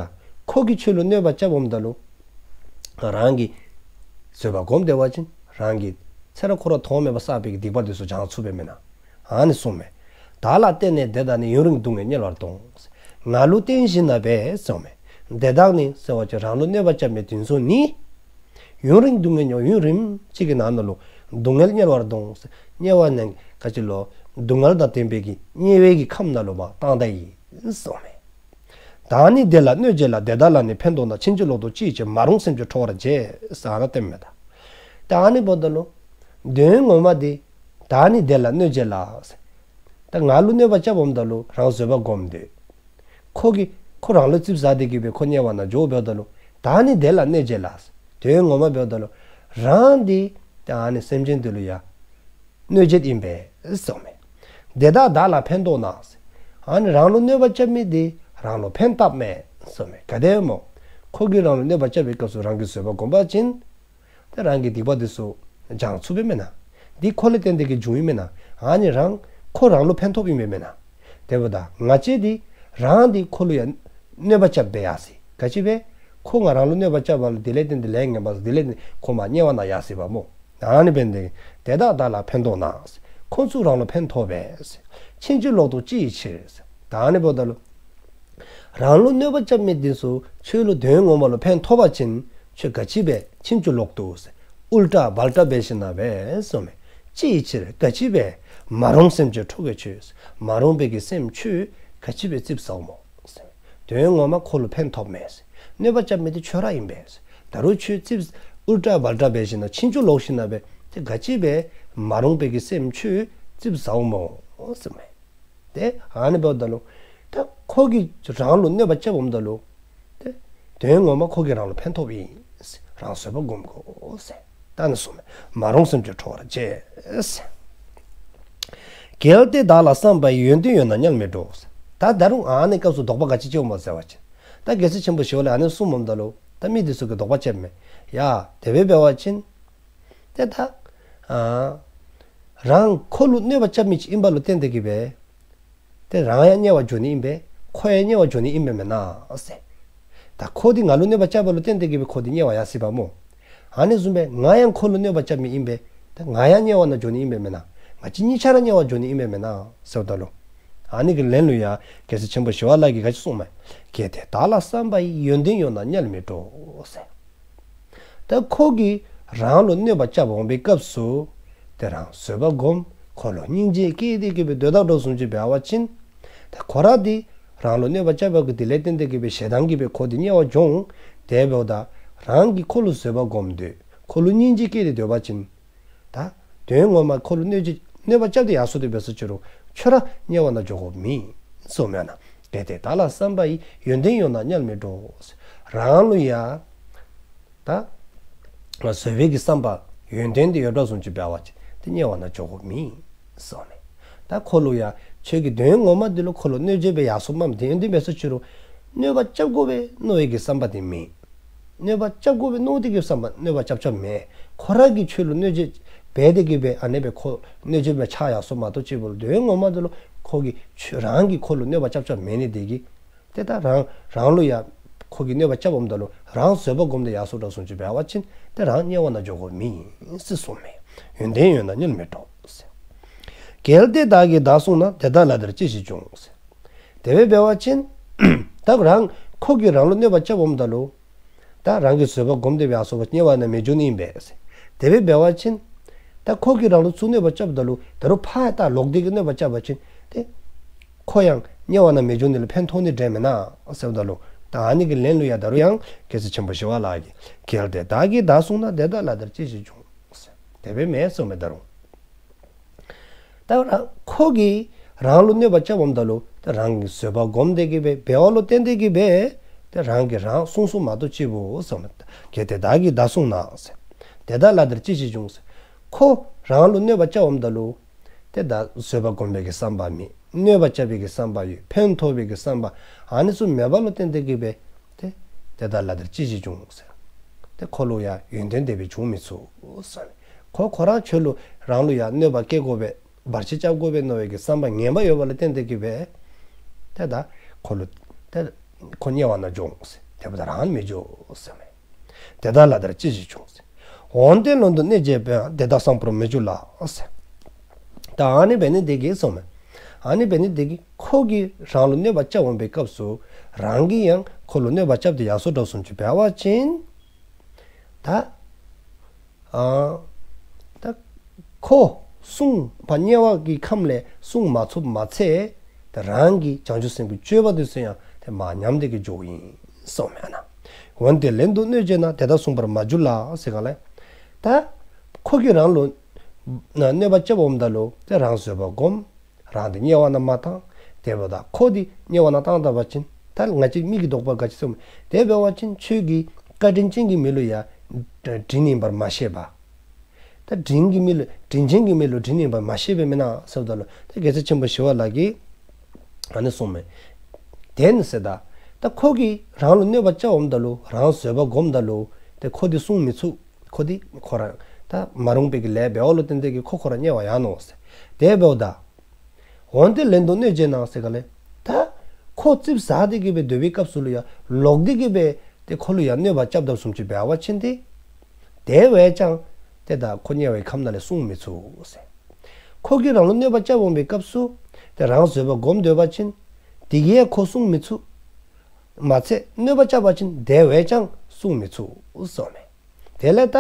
ཁོ་གིས་ཁྱོད་ལུ་གནོད་པ་རྐྱབ་འོངམ་ད་ལུ། རང་གིས་བཟོད་པ་སྒོམ་སྡོད་པ་ཅིན། རང་གིས་ཚེ་རབས་འཁོར་བ་ཐོག་མེད་པ་བསགས་པའི་གི་སྡིག་པ་འདི་ཚུ་སྦྱང་ཚུགས་པས་མེན་ན། ཨ་ནི་གསུངས་མས། བདག་ལ་བརྟེན་ནས་དེ་དག་ནི། ཡུན་རིང་སྡུག་བསྔལ་དམྱལ་བར་དོང་། ང་ལུ་བརྟེན་ཞིནམ་ལས་སྦེ་གསུངས་མས། དེ་དག་ནི་ཟེར་བ་ཅིན་རང་ལུ་གནོད་པ་རྐྱབ་མི་འདི་ཚུ་ནི། ཡུན་རིང་སྡུག་བསྔལ་ཡུན་རིངམོ་ཅིག་གི་ནང་ན་ལུ། སྡུག་བསྔལ་དམྱལ་བར་དོང་ཟེར། དམྱལ་བ་ནང་ག་ཅི་ལོ། སྡུག་བསྔལ་དང་ལྡན་པའི་གི་དམྱལ་བའི་གི་ཁམས་ནང་ལུ་མར་བཏང་ད་ཡི་གསུངས་མས། བདག་ནི་དེ་ལ་གནོད་བྱེད་ལ། དེ་དག་ལ་ནི་ཕན་འདོགས་ན། ཕྱིན་ཅི་ལོག་ཏུ་ཅི་ཡི་ཕྱིར། མ་རུངས་སེམས་ཀྱིས་ཁྲོ་བར་བྱེད། ཟེར་ཨ་ནཱ་སྟོནམ་མས་ད། ད་ཨ་ནི་འབདཝ་ད་ལུ། དོན་ངོ་མ་འདི། བདག་ནི་དེ་ལ་གནོད་བྱེད་ལ། ད་ང་ལུ་གནོད་པ་རྐྱབ་འོངམ་ད་ལུ་རང་བཟོད་པ་སྒོམ་སྡོད། ཁོ་གིས་ཁོ་རང་ལུ་ཙིགཔ་ཟ་སྟེ་གི་སྦེ་ཁོ་དམྱལ་བ་ནང་འགྱོཝ་འབདཝ་ད་ལུ། བདག་ནི་དེ་ལ་གནོད་བྱེད་ལ། དོན་ངོ་མ་འབདཝ་ད་ལུ། རང་འདི་ད་ཨ་ནི་སེམས་ཅན་འདི་ལུ་ཡང་གནོད་བྱེད་ཨིན་པས་གསུངས་མས། དེ་དག་བདག་ལ་ཕན་འདོགས་ན། ཨ་ནི་རང་ལུ་གནོད་པ་རྐྱབ་མི་འདི་རང་ལུ་ཕན་བཏགས་མས་གསུངས་མས། ག་དེ་སྨོ། ཁོ་གིས་རང་ལུ་གནོད་པ་རྐྱབ་པའི་སྐབས་སུ་རང་གིས་བཟོད་པ་སྒོམ་པ་ཅིན། ཏེ་རང་གི་སྡིག་པ་འདི་ཚུ་སྦྱང་ཚུགས་པས་མེན་ན། འདི་ཁོ་ལས་བརྟེན་ཏེ་གི་བྱུང་ཡི་མེན་ན། ཨ་ནི་རང་ཁོ་རང་ལུ་ཕན་ཐོགས་ཡི་མེན་ན། དེ་འབདཝ་ད་ང་བཅས་འདི་རང་འདི་ཁོ་ལུ་ཡང་གནོད་པ་རྐྱབ་སྦེ་ཡར་སོ་ཡི། ག་ཅི་སྦེ། ཁོ་ང་རང་ལུ་གནོད་པ་རྐྱབ་པ་ལུ་དེ་ལས་བརྟེན་ཏེ་ལས་ངན་པ་དེ་ལས་བརྟེན་ཏེ་ཁོ་མར་དམྱལ་བ་ནང་ཡར་སོ་ཡི་པ་སྨོ། ཨ་ནི་འབདཝ་ད་དེ་དག་བདག་ལ་ཕན་འདོགས་ན། ཁོང་ཚུ་རང་ལུ་ཕན་ཐོགས་པས། ཕྱིན་ཅི་ལོག་ཏུ་ཅི་ཡི་ཕྱིར། ད་ཨ་ནི་འབདཝ་ད་ལུ། རང་ལུ་གནོད་པ་རྐྱབ་མི་འདི་ཚུ་ཁྱོད་ལུ་དོན་ངོ་མ་ལུ་ཕན་ཐོགས་པ་ཅིན་ཁྱོད་ག་ཅི་སྦེ་ཕྱིན་ཅི་ལོག་ཏུ་ཟེར། ཨུལ་ཊ་བལ་ཊ་འབད་ཞིནམ་ལས་སྦེ་གསུངས་མས། ཅི་ཡི་ཕྱིར་ག་ཅི་སྦེ། མ་རུངས་སེམས་ཀྱིས་ཁྲོ་བར་བྱེད། མ་རུངས་པའི་གི་སེམས་ཁྱོད་ག་ཅི་སྦེ་ཙིགཔ་ཟཝ་སྨོ་ཟེར། དོན་ངོ་མ་ཁོ་ལུ་ཕན་ཐོགས་མས་ཟེར། གནོད་པ་རྐྱབ་མི་འདི་ཁྱོད་ར་ཨིན་པས་ཟེར། ད་རུང་ཁྱོད་ཙིགཔ་ཨུལ་ཊ་བལ་ཊ་འབད་ཞིནམ་ལས་ཕྱིན་ཅི་ལོག་ཞིནམ་ལས་སྦེ་ཏེ་ག་ཅི་སྦེ་མ་རུངས་པའི་གི་སེམས་ཁྱོད་ཙིགཔ་ཟཝ་སྨོ་ཟེར་མས། ཏེ་ཨ་ནི་འབདཝ་ད་ལུ། ཏེ་ཁོ་གིས་རང་ལུ་གནོད་པ་རྐྱབ་འོངམ་ད་ལུ། ཏེ་དོན་ངོ་མ་ཁོ་གིས་རང་ལུ་ཕན་ཐོགས་ཨིན། རང་བཟོད་པ་སྒོམ་དགོ་ཟེར། ད་ཨ་ནི་གསུངས་མས། མ་རུངས་སེམས་ཀྱིས་ཁྲོ་བར་བྱེད་ཟེར། གལ་ཏེ་བདག་ལ་བསམ་པ་ཡིས། ཡོན་ཏན་ཡོད་ན་དམྱལ་མི་འགྲོ་ཟེར། ད་ད་རུང་ཨ་ནི་སྐབས་སུ་དོགས་པ་ག་ཅི་སྐྱེཝ་སྨོ་ཟེར་བ་ཅིན། ད་རྒྱལ་སྲས་ཆེན་པོ་ཞི་བ་ལྷ་ཨ་ནི་གསུངམ་ད་ལུ། ད་མི་འདི་ཚུ་གིས་དོགས་པ་སྐྱེཝ་མས། ཡ་དེ་སྦེ་འབད་བ་ཅིན། ཏེ་ད། ཨ་རང་ཁོ་ལུ་གནོད་པ་རྐྱབ་མི་ཅིག་ཨིན་པ་ལུ་བརྟེན་ཏེ་གི་སྦེ། ཏེ་རང་ཡང་དམྱལ་བ་འགྱོ་ནི་ཨིན་པས། ཁོ་ཡང་དམྱལ་བ་འགྱོ་ནི་ཨིན་པས་མེན་ན་ཟེར། ད་ཁོ་འདི་ང་ལུ་གནོད་པ་རྐྱབ་པ་ལུ་བརྟེན་ཏེ་གི་སྦེ་ཁོ་འདི་དམྱལ་བ་ཡར་སོ་ཡི་པ་སྨོ། ཨ་ནི་བཟུམ་སྦེ་ང་ཡང་ཁོ་ལུ་གནོད་པ་རྐྱབ་མི་ཨིན་པས། ད་ང་ཡང་དམྱལ་བ་ནང་འགྱོ་ནི་ཨིན་པས་མེན་ན། ང་བཅས་གཉིས་ཆ་ར་དམྱལ་བ་འགྱོ་ནི་ཨིན་པས་མེན་ན་ཟེརཝ་ད་ལུ། ཨ་ནི་གི་ལན་ལུ་ཡང་རྒྱལ་སྲས་ཆེན་པོ་ཞི་བ་ལྷ་གིས་ག་ཅི་གསུངས་མས། གལ་ཏེ་བདག་ལ་བསམ་པ་ཡིས། ཡོན་ཏན་ཡོད་ན་དམྱལ་མི་འགྲོ་ཟེར། ད་ཁོ་གིས་རང་ལུ་གནོད་པ་རྐྱབ་འོང་པའི་སྐབས་སུ། ཏེ་རང་བཟོད་པ་སྒོམ། ཁོ་ལུ་སྙིང་རྗེ་སྐྱེས་ཏེ་གི་སྦེ་སྡོད་དོ་བཟུམ་ཅིག་འབད་བ་ཅིན། ད་ཁོ་ར་འདི་རང་ལུ་གནོད་པ་རྐྱབ་པའི་གི་དེ་ལས་བརྟེན་ཏེ་གི་སྦེ་ཞེ་སྡང་གིས་སྦེ་ཁོ་འདི་དམྱལ་བ་འགྱོ་འོང་། དེ་འབདཝ་ད་རང་གིས་ཁོ་ལུ་བཟོད་པ་སྒོམ་སྡོད། ཁོ་ལུ་སྙིང་རྗེ་སྐྱེས་ཏེ་སྡོད་པ་ཅིན། ད་དོན་ངོ་མ་ཁོ་ལུ་གནོད་བྱེད་གནོད་པ་རྐྱབ་སྟེ་ཡར་སོ་སྟེ་འབད་སོ་ཅི་རུང་ཁྱོད་ར་དམྱལ་བ་ནང་འགྱོ་དགོཔ་མེད་གསུངས་མས་ན། གལ་ཏེ་བདག་ལ་བསམ་པ་ཡིས། ཡོན་ཏན་ཡོད་ན་དམྱལ་མི་འགྲོ། རང་ལུ་ཡང་ད་བཟོད་པའི་གི་བསམ་པ་ཡོན་ཏན་འདི་ཡོད་དོ་བཟུམ་ཅིག་འབད་བ་ཅིན་ཏེ་དམྱལ་བ་ནང་འགྱོ་དགོཔ་མེད་གསུངས་མས། ད་ཁོ་ལུ་ཡང་ ཁྱོད་ཀྱིས་དོན་ངོ་མ་འདི་ལུ་ཁོ་ལུ་གནོད་བྱེད་འབད་ཡར་སོངམ་མས། དེ་ཡོན་ཏན་འབད་སོ་ཅི་རུང་གནོད་པ་རྐྱབ་དགོ་པས་མནོ་བའི་གི་བསམ་པ་དེ་མེད། གནོད་པ་རྐྱབ་དགོ་པས་མནོ་སྟེ་གི་བསམ་པ་གནོད་པ་རྐྱབ་རྐྱབ་མེད། ཁོ་ར་གིས་ཁྱོད་ལུ་གནོད་བྱེད་འབད་དེ་གི་སྦེ་ཨ་ནི་སྦེ་ཁོ་གནོད་བྱེད་སྦེ་ཆགས་ཡར་སོངམ་མ་གཏོགས་ཅིག་པོ་ལུ་དོན་ངོ་མ་འདི་ལུ་ཁོ་གིས་ཁྱོད་རང་གིས་ཁོ་ལུ་གནོད་པ་རྐྱབ་རྐྱབ་མེད་ནི་དེ་གིས། ཏེ་ད་རང་རང་ལུ་ཡང་ཁོ་གིས་གནོད་པ་རྐྱབ་འོངམ་ད་ལུ་རང་བཟོད་པ་སྒོམ་སྟེ་ཡར་སོ་དྲགས་སོང་ཅིག་འབད་བ་ཅིན་ཏེ་རང་དམྱལ་བ་ནང་འགྱོ་དགོཔ་མེད་ཟེར་གསུངསམ་མས། ཡོན་ཏན་ཡོད་ན་དམྱལ་མི་འགྲོ་ཟེར། གལ་ཏེ་བདག་གིས་བདག་བསྲུངས་ན། དེ་དག་ལ་དེར་ཅི་ཞིག་འབྱུང་ཟེར། དེ་སྦེ་འབད་བ་ཅིན་ད་རང་ཁོ་གིས་རང་ལུ་གནོད་པ་རྐྱབ་འོངམ་ད་ལུ་ད་རང་གིས་བཟོད་པ་སྒོམ་སྟེ་སྦེ་ཡར་སོ་བ་དམྱལ་བ་ནང་མི་འགྱོ་ནི་ཨིན་པས་ཟེར། དེ་སྦེ་འབད་བ་ཅིན་ད་ཁོ་གིས་རང་ལུ་ཚུར་གནོད་པ་རྐྱབ་ད་ལུ་ད་རུང་ཕར་ད་ལོག་སྟེ་གི་གནོད་པ་རྐྱབ་པ་ཅིན་ཏེ་ཁོ་ཡང་དམྱལ་བ་ནང་མི་འགྱོ་ནི་ལུ་ཕན་ཐོགས་ནི་འདྲས་མེན་ན་ཟེརཝ་ད་ལུ་ད་ཨ་ནི་གི་ལན་ལུ་ཡང་ད་རུང་ཡང་རྒྱལ་སྲས་ཆེན་པོ་ཞི་བ་ལྷ་གིས་གལ་ཏེ་བདག་གིས་བདག་བསྲུངས་ན། དེ་དག་ལ་དེར་ཅི་ཞིག་འབྱུང་ཟེར། དེ་སྦེ་མེན་གསུངསམ་མས་ད་རུང་། ད་རང་ཁོ་གིས་རང་ལུ་གནོད་པ་རྐྱབ་འོངམ་ད་ལུ་ད་རང་གིས་བཟོད་པ་སྒོམ་སྟེ་གི་སྦེ་འབདཝ་ལུ་བརྟེན་ཏེ་གི་སྦེ་ད་རང་གིས་རང་བསྲུང་བསྲུངམ་མ་གཏོགས་ཅིག་པོ་ཟེརཝ་མས། གལ་ཏེ་བདག་གིས་བདག་བསྲུངས་ན་ཟེར། དེ་དག་ལ་དེར་ཅི་ཞིག་འབྱུང་ཟེར། ཁོ་རང་ལུ་གནོད་པ་རྐྱབ་འོངམ་ད་ལུ་ཏེ་ད་བཟོད་པ་སྒོམ་པའི་གི་བསམ་པ་མེད། གནོད་པ་རྐྱབ་པའི་གི་བསམ་པ་ཡོད། ཕན་ཐོགས་པའི་གི་བསམ་པ་ཨ་ནི་ཚུ་མེདཔ་ལུ་བརྟེན་ཏེ་གི་སྦེ་ཏེ་དེ་དག་ལ་དེར་ཅི་ཞིག་འབྱུང་ཟེར། ཏེ་ཁོ་ལུ་ཡང་ཡོན་ཏན་དེ་སྦེ་འབྱུང་མི་ཚུགས་ཟེར། ཁོ་ཁོ་རང་ཁྱོད་ལུ་རང་ལུ་ཡང་གནོད་པ་བཀལ་དགོ་པས་བར་ཆད་རྐྱབ་དགོ་པས་མནོ་བའི་གི་བསམ་པ་ངན་པ་ཡོདཔ་ལུ་བརྟེན་ཏེ་གི་སྦེ་ཏེ་ད་ཁོ་ལུ་ཏེ་ཁོ་དམྱལ་བ་ནང་འགྱོ་འོང་ཟེར། དེ་འབདཝ་ད་རང་མི་འགྱོ་ཟེརཝ་མས། དེ་དག་ལ་དེར་ཅི་ཞིག་འབྱུང་ཟེར། འོན་ཏེ་ལན་དུ་གནོད་བྱེད་པའང་། དེ་དག་སྲང་པོར་མི་འགྱུར་ལ་ཟེར། ད་ཨ་ནི་འབད་ནི་དེ་གིས་གསུངསམ་མས། ཨ་ནི་འབད་ནི་དེ་གིས་ཁོ་གིས་རང་ལུ་གནོད་པ་རྐྱབ་འོང་པའི་སྐབས་སུ་རང་གིས་ཡང་ཁོ་ལུ་གནོད་པ་རྐྱབ་སྟེ་ཡར་སོ་དྲགས་སོང་ཅིག་འབད་བ་ཅིན་ད་ཨ་ད་ཁོ་བསྲུང་པ་དམྱལ་བ་གི་ཁམས་ལས་བསྲུང་མ་ཚུགསཔ་མ་ཚད་ད་རང་གི་བྱང་ཆུབ་སེམས་ཀྱི་སྤྱོད་པ་དེ་ཚུ་ཡང་ཏེ་མར་ཉམས་ཏེ་གི་འགྱོཝ་ཨིན་གསུངསམ་མས་ཨ་ན། འོན་ཏེ་ལན་དུ་གནོད་བྱེད་ན། དེ་དག་སྲུང་པར་མ་གྱུར་ལ་ཟེར་ག་ལས། ད་ཁོ་གིས་རང་ལུ་གནོད་པ་རྐྱབ་འོངམ་ད་ལུ་ཏེ་རང་བཟོད་པ་སྒོམ། རང་དེ་དམྱལ་བ་ནང་མ་བཏང་། དེ་འབདཝ་ད་ཁོ་དེ་དམྱལ་བ་ནང་བཏང་ད་པ་ཅིན་ད་ང་བཅས་མི་གི་དོགས་པ་ག་ཅི་སོངམ་དེ་འབད་བ་ཅིན་ཁྱོད་ཀྱིས་བཀའ་དྲིན་ཅན་གྱི་མི་ལུ་ཡང་དྲིན་ཨིན་པར་མ་ཤེས་པ། ད་དྲིན་གྱི་མི་ལུ་དྲིན་ཅན་གྱི་མི་ལུ་དྲིན་ཨིན་པར་མ་ཤེས་པས་མེན་ན་ཟེརཝ་ད་ལུ་ད་རྒྱལ་སྲས་ཆེན་པོ་ཞི་བ་ལྷ་གིས་ཨ་ནི་གསུངསམ་མས། དེ་ནི་ཟེར་ད་ད་ཁོ་གིས་རང་ལུ་གནོད་པ་རྐྱབ་འོངམ་ད་ལུ་རང་བཟོད་པ་སྒོམ་ད་ལུ་ཏེ་ཁོ་དེ་བསྲུང་མི་ཚུགས། ཁོ་དེ་ཁོ་རང་ད་མ་རུང་པའི་གི་ལཱ་འབདཝ་ལུ་བརྟེན་ཏེ་གི་ཁོ་ཁོ་རང་དམྱལ་བ་ཡར་ནུག་ཟེར། དེ་འབདཝ་ད་འོན་ཏེ་ལན་དུ་གནོད་བྱེད་ན་ཟེར་ག་ལས། ད་ཁོ་ཙིགཔ་ཟ་སྟེ་གི་སྦེ་སྡོད་པའི་སྐབས་སུ་ལུ་ཡང་ལོག་སྟེ་གི་སྦེ་ཏེ་ཁོ་ལུ་ཡང་གནོད་པ་རྐྱབ་དཔ་བཟུམ་ཅིག་འབད་བ་ཅིན་ཏེ་དེ་བས་ཀྱང་ཏེ་ད་ཁོ་དམྱལ་བའི་ཁམས་ནང་ལས་བསྲུང་མི་ཚུགས་ཟེར། ཁོ་གིས་རང་ལུ་གནོད་པ་རྐྱབ་འོང་པའི་སྐབས་སུ་ཏེ་རང་བཟོད་པ་སྒོམ་སྡོད་པ་ཅིན་དེ་གིས་ཡང་ཁོ་བསྲུང་མི་ཚུགས། མ་ཚད་གནོད་པ་རྐྱབ་པ་ཅིན་དེ་བས་ཀྱང་བསྲུང་མི་ཚུགས་གསུངསམ་མས། དེ་ལས་ད་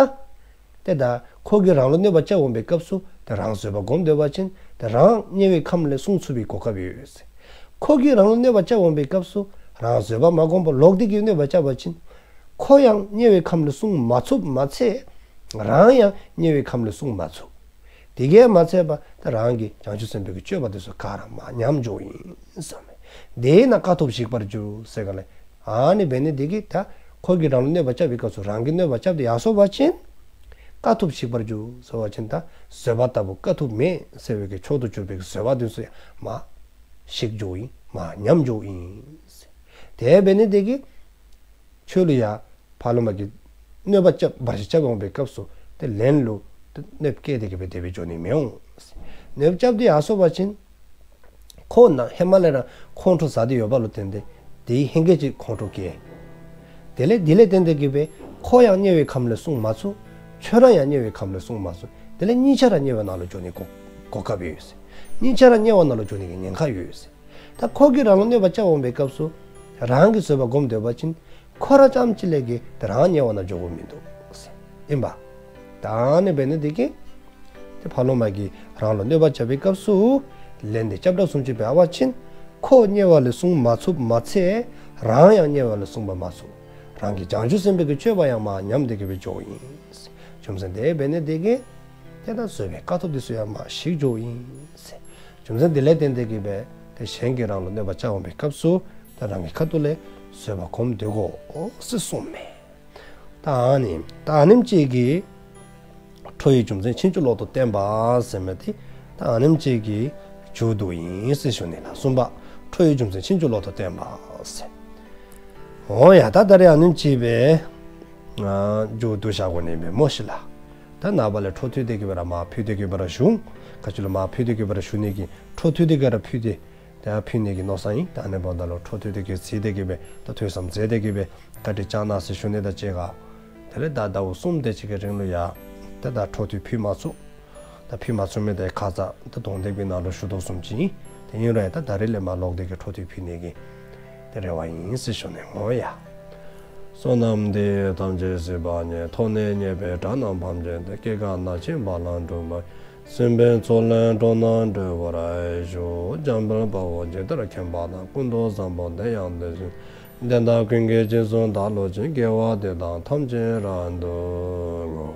ཏེ་ད་ཁོ་གིས་རང་ལུ་གནོད་པ་རྐྱབ་འོང་པའི་སྐབས་སུ་ཏེ་རང་བཟོད་པ་སྒོམ་སྡོད་པ་ཅིན་ཏེ་རང་དམྱལ་བའི་ཁམས་ལས་བསྲུང་ཚུགས་པའི་གོ་སྐབས་ཡོད་ཟེར། ཁོ་གིས་རང་ལུ་གནོད་པ་རྐྱབ་འོང་པའི་སྐབས་སུ་རང་བཟོད་པ་མ་སྒོམ་པར་ལོག་སྟེ་གི་གནོད་པ་རྐྱབ་པ་ཅིན་ཁོ་ཡང་དམྱལ་བའི་ཁམས་ལས་བསྲུང་མ་ཚུགསཔ་མ་ཚད་རང་ཡང་དམྱལ་བའི་ཁམས་ལས་བསྲུང་མ་ཚུགས། དེ་གིས་མ་ཚད་པར་ད་རང་གི་བྱང་ཆུབ་སེམས་དཔའི་གི་སྤྱོད་པ་དེ་ཚུ་ག་ར་མར་ཉམས་འགྱོཝ་ཨིན་གསུངསམ་མས། དེས་ན་དཀའ་ཐུབ་ཞིག་པར་འགྱུར་ཟེར་ག་ལས། ཨ་ནི་འབད་ནི་དེ་གིས་ད་ཁོ་གིས་རང་ལུ་གནོད་པ་རྐྱབ་པའི་སྐབས་སུ་རང་གིས་གནོད་པ་རྐྱབ་སྟེ་ཡར་སོ་བ་ཅིན་དཀའ་ཐུབ་ཞིག་པར་འགྱུར་ཟེར་བ་ཅིན་ད་བཟོད་པ་ལྟ་བུ་དཀའ་ཐུབ་མེད་ཟེར་བའི་གི་མཆོག་ཏུ་གྱུར་པའི་གི་བཟོད་པ་དེ་ཚུ་ཡང་མར་ཞིག་འགྱོཝ་ཨིན། མར་ཉམས་འགྱོཝ་ཨིན། དེ་འབད་ནི་དེ་གིས་ཁྱོད་ལུ་ཡང་ཕར་ལུ་མ་གི་གནོད་པ་རྐྱབ་བར་ཆད་རྐྱབ་འོང་པའི་སྐབས་སུ་ཏེ་ལན་ལུ་ཏེ་གནོདཔ་བཀལ་ཏེ་གི་སྦེ་དེ་སྦེ་འགྱོ་ནི་མི་འོང་། གནོདཔ་རྐྱབ་སྟེ་ཡར་སོ་བ་ཅིན་ཁོ་ནཱ་ཧེ་མ་ལས་ར་ཁོང་ཁྲོ་ཟ་སྟེ་ཡོདཔ་ལུ་བརྟེན་ཏེ་དེའི་ཧེང་སྐལ་གྱིས་ཁོང་ཁྲོ་སྐྱེ། དེ་ལས་དེ་ལས་བརྟེན་ཏེ་གི་སྦེ་ཁོ་ཡང་དམྱལ་བའི་ཁམས་ལས་བསྲུང་མ་ཚུགས། ཁྱོད་ར་ཡང་དམྱལ་བའི་ཁམས་ལས་བསྲུང་མ་ཚུགས། དེ་ལས་གཉིས་ཆ་ར་དམྱལ་བའི་ནང་ལུ་འགྱོ་ནི་གོ་གོ་སྐབས་ཡོད་ཟེར། གཉིས་ཆ་ར་དམྱལ་བའི་ནང་ལུ་འགྱོ་ནི་གི་ཉེན་ཁ་ཡོད་ཟེར། ད་ཁོ་གིས་རང་ལུ་གནོད་པ་རྐྱབ་འོང་པའི་སྐབས་སུ་རང་གིས་བཟོད་པ་སྒོམ་སྡོད་པ་ཅིན་ཁོ་ར་རྐྱངམ་གཅིག་ལས་གི་ཏེ་རང་དམྱལ་བའི་ནང་འགྱོ་དགོཔ་མིན་འདུག་ཟེར་ཨིན་པས། ད་ཨ་ནི་འབད་ནི་དེ་གིས་ཏེ་ཕར་ལུ་མ་གིས་རང་ལུ་གནོད་པ་རྐྱབ་པའི་སྐབས་སུ་ལན་དེ་རྐྱབ་དྲགས་སུ་ཅིག་འབད་བ་ཅིན་ཁོ་དམྱལ་བ་ལས་བསྲུང་མ་ཚུགསཔ་མ་ཚད་རང་ཡང་དམྱལ་བ་ལས་བསྲུང་པ་མ་ཚུགས། རང་གི་བྱང་ཆུབ་སེམས་དཔའི་གི་སྤྱོད་པ་ཡང་མར་ཉམས་ཏེ་གི་སྦེ་འགྱོཝ་ཨིན། རྒྱུ་མཚན་དེ་འབད་ནི་དེ་གིས་ཏེ་ད་བཟོད་པའི་དཀའ་ཐུབ་དེ་ཚུ་ཡང་མར་ཞིག་འགྱོཝ་ཨིན། རྒྱུ་མཚན་དེ་ལས་བརྟེན་ཏེ་གི་སྦེ་ཏེ་གཞན་གྱིས་རང་ལུ་གནོད་པ་རྐྱབ་འོང་པའི་སྐབས་སུ་ཏེ་རང་གི་ཁ་ཐུག་ལས་བཟོད་པ་སྒོམ་སྡོད་དགོ་ཟེར་གསུངསམ་མས། ད་ཨ་ནི་ད་ཨ་ནེམ་ཅིག་གིས་ཁྲོ་བོའི་རྒྱུ་མཚན་ཕྱིན་ཅི་ལོག་ཏུ་བསྟན་པ་ཟེར་མི་དེ་ད་ཨ་ནེམ་ཅིག་གིས་ མཇུག་བསྡུ་ཡི་ཟེར་ཞུ་ནི་ལགས། གསུམ་པ་ཁྲོ་བོའི་རྒྱུ་མཚན་ཕྱིན་ཅི་ལོག་ཏུ་བསྟན་པ་ཟེར། འོང་ཡ། ད་ད་རེས་ཨ་ནེམ་ཅིག་སྦེ་ཨ་མཇུག་བསྡུ་བཞག་དགོ་ནི་མས་སྨོ་ཤིག་ལགས། ད་ནངས་པ་ལས་འཕྲོ་མཐུད་དེ་གི་སྦེ་ར་མར་ཕུལ་ཏེ་གི་སྦེ་ར་ཞུ། ག་ཅི་ལུ་མར་ཕུལ་ཏེ་གི་སྦེ་ར་ཞུ་ནི་གི་འཕྲོ་མཐུད་དེ་གི་ར་ཕུལ་ཏེ་ད་ཕུལ་ནི་གི་མནོ་བསམ་ཨིན། ད་ཨ་ནི་འབདཝ་ད་ལུ་འཕྲོ་མཐུད་དེ་གི་ཟེར་ཏེ་གི་སྦེ་ད་ཐུགས་བསམ་མཛད་དེ་གི་སྦེ་བཀའ་དྲིན་བསྐྱང་གནང་ཟེར་ཞུ་ནི་དང་གཅིག་ཁར། དེ་ལས་ད་ཟླཝ་གསུམ་དེ་ཅིག་གི་རིང་ལུ་ཡང་ད་ད་འཕྲོ་མཐུད་ཕུལ་མ་ཚུགས། ད་ཕུལ་མ་ཚུགས་མི་དེ་ཁ་ཙ་ད་གདོང་དེབ་ཀྱི་ནང་ལུ་ཞུ་དོ་བཟུམ་ཅིག་ཨིན། དེ་ཨིན་རུང་ཡང་ད་ད་རེས་ལས་མར་ལོག་སྟེ་གི་འཕྲོ་མཐུད་ཕུལ་ནི་གི་དེ་རེ་བ་ཨིན་ཟེར་ཞུ་ནི་འོང་ཡ། བསོད་ནམས་འདི་ཡིས་ཐམས་ཅད་གཟིགས་པ་ཉིད། ཐོབ་ནས་ཉེས་པའི་དགྲ་རྣམས་ཕམ་བྱས་ཏེ། སྐྱེ་རྒ་ན་འཆིའི་རྦ་ཀློང་འཁྲུགས་པ་ཡི། སྲིད་པའི་མཚོ་ལས་འགྲོ་བ་སྒྲོལ་བར་ཤོག། འཇམ་དཔལ་དཔའ་བོས་ཇི་ལྟར་མཁྱེན་པ་དང་། ཀུན་ཏུ་བཟང་པོ་དེ་ཡང་དེ་བཞིན་ཏེ། དེ་དག་ཀུན་གྱི་རྗེས་སུ་བདག་སློབ་ཅིང་། དགེ་བ་འདི་དག་ཐམས་ཅད་རབ་ཏུ་བསྔོ།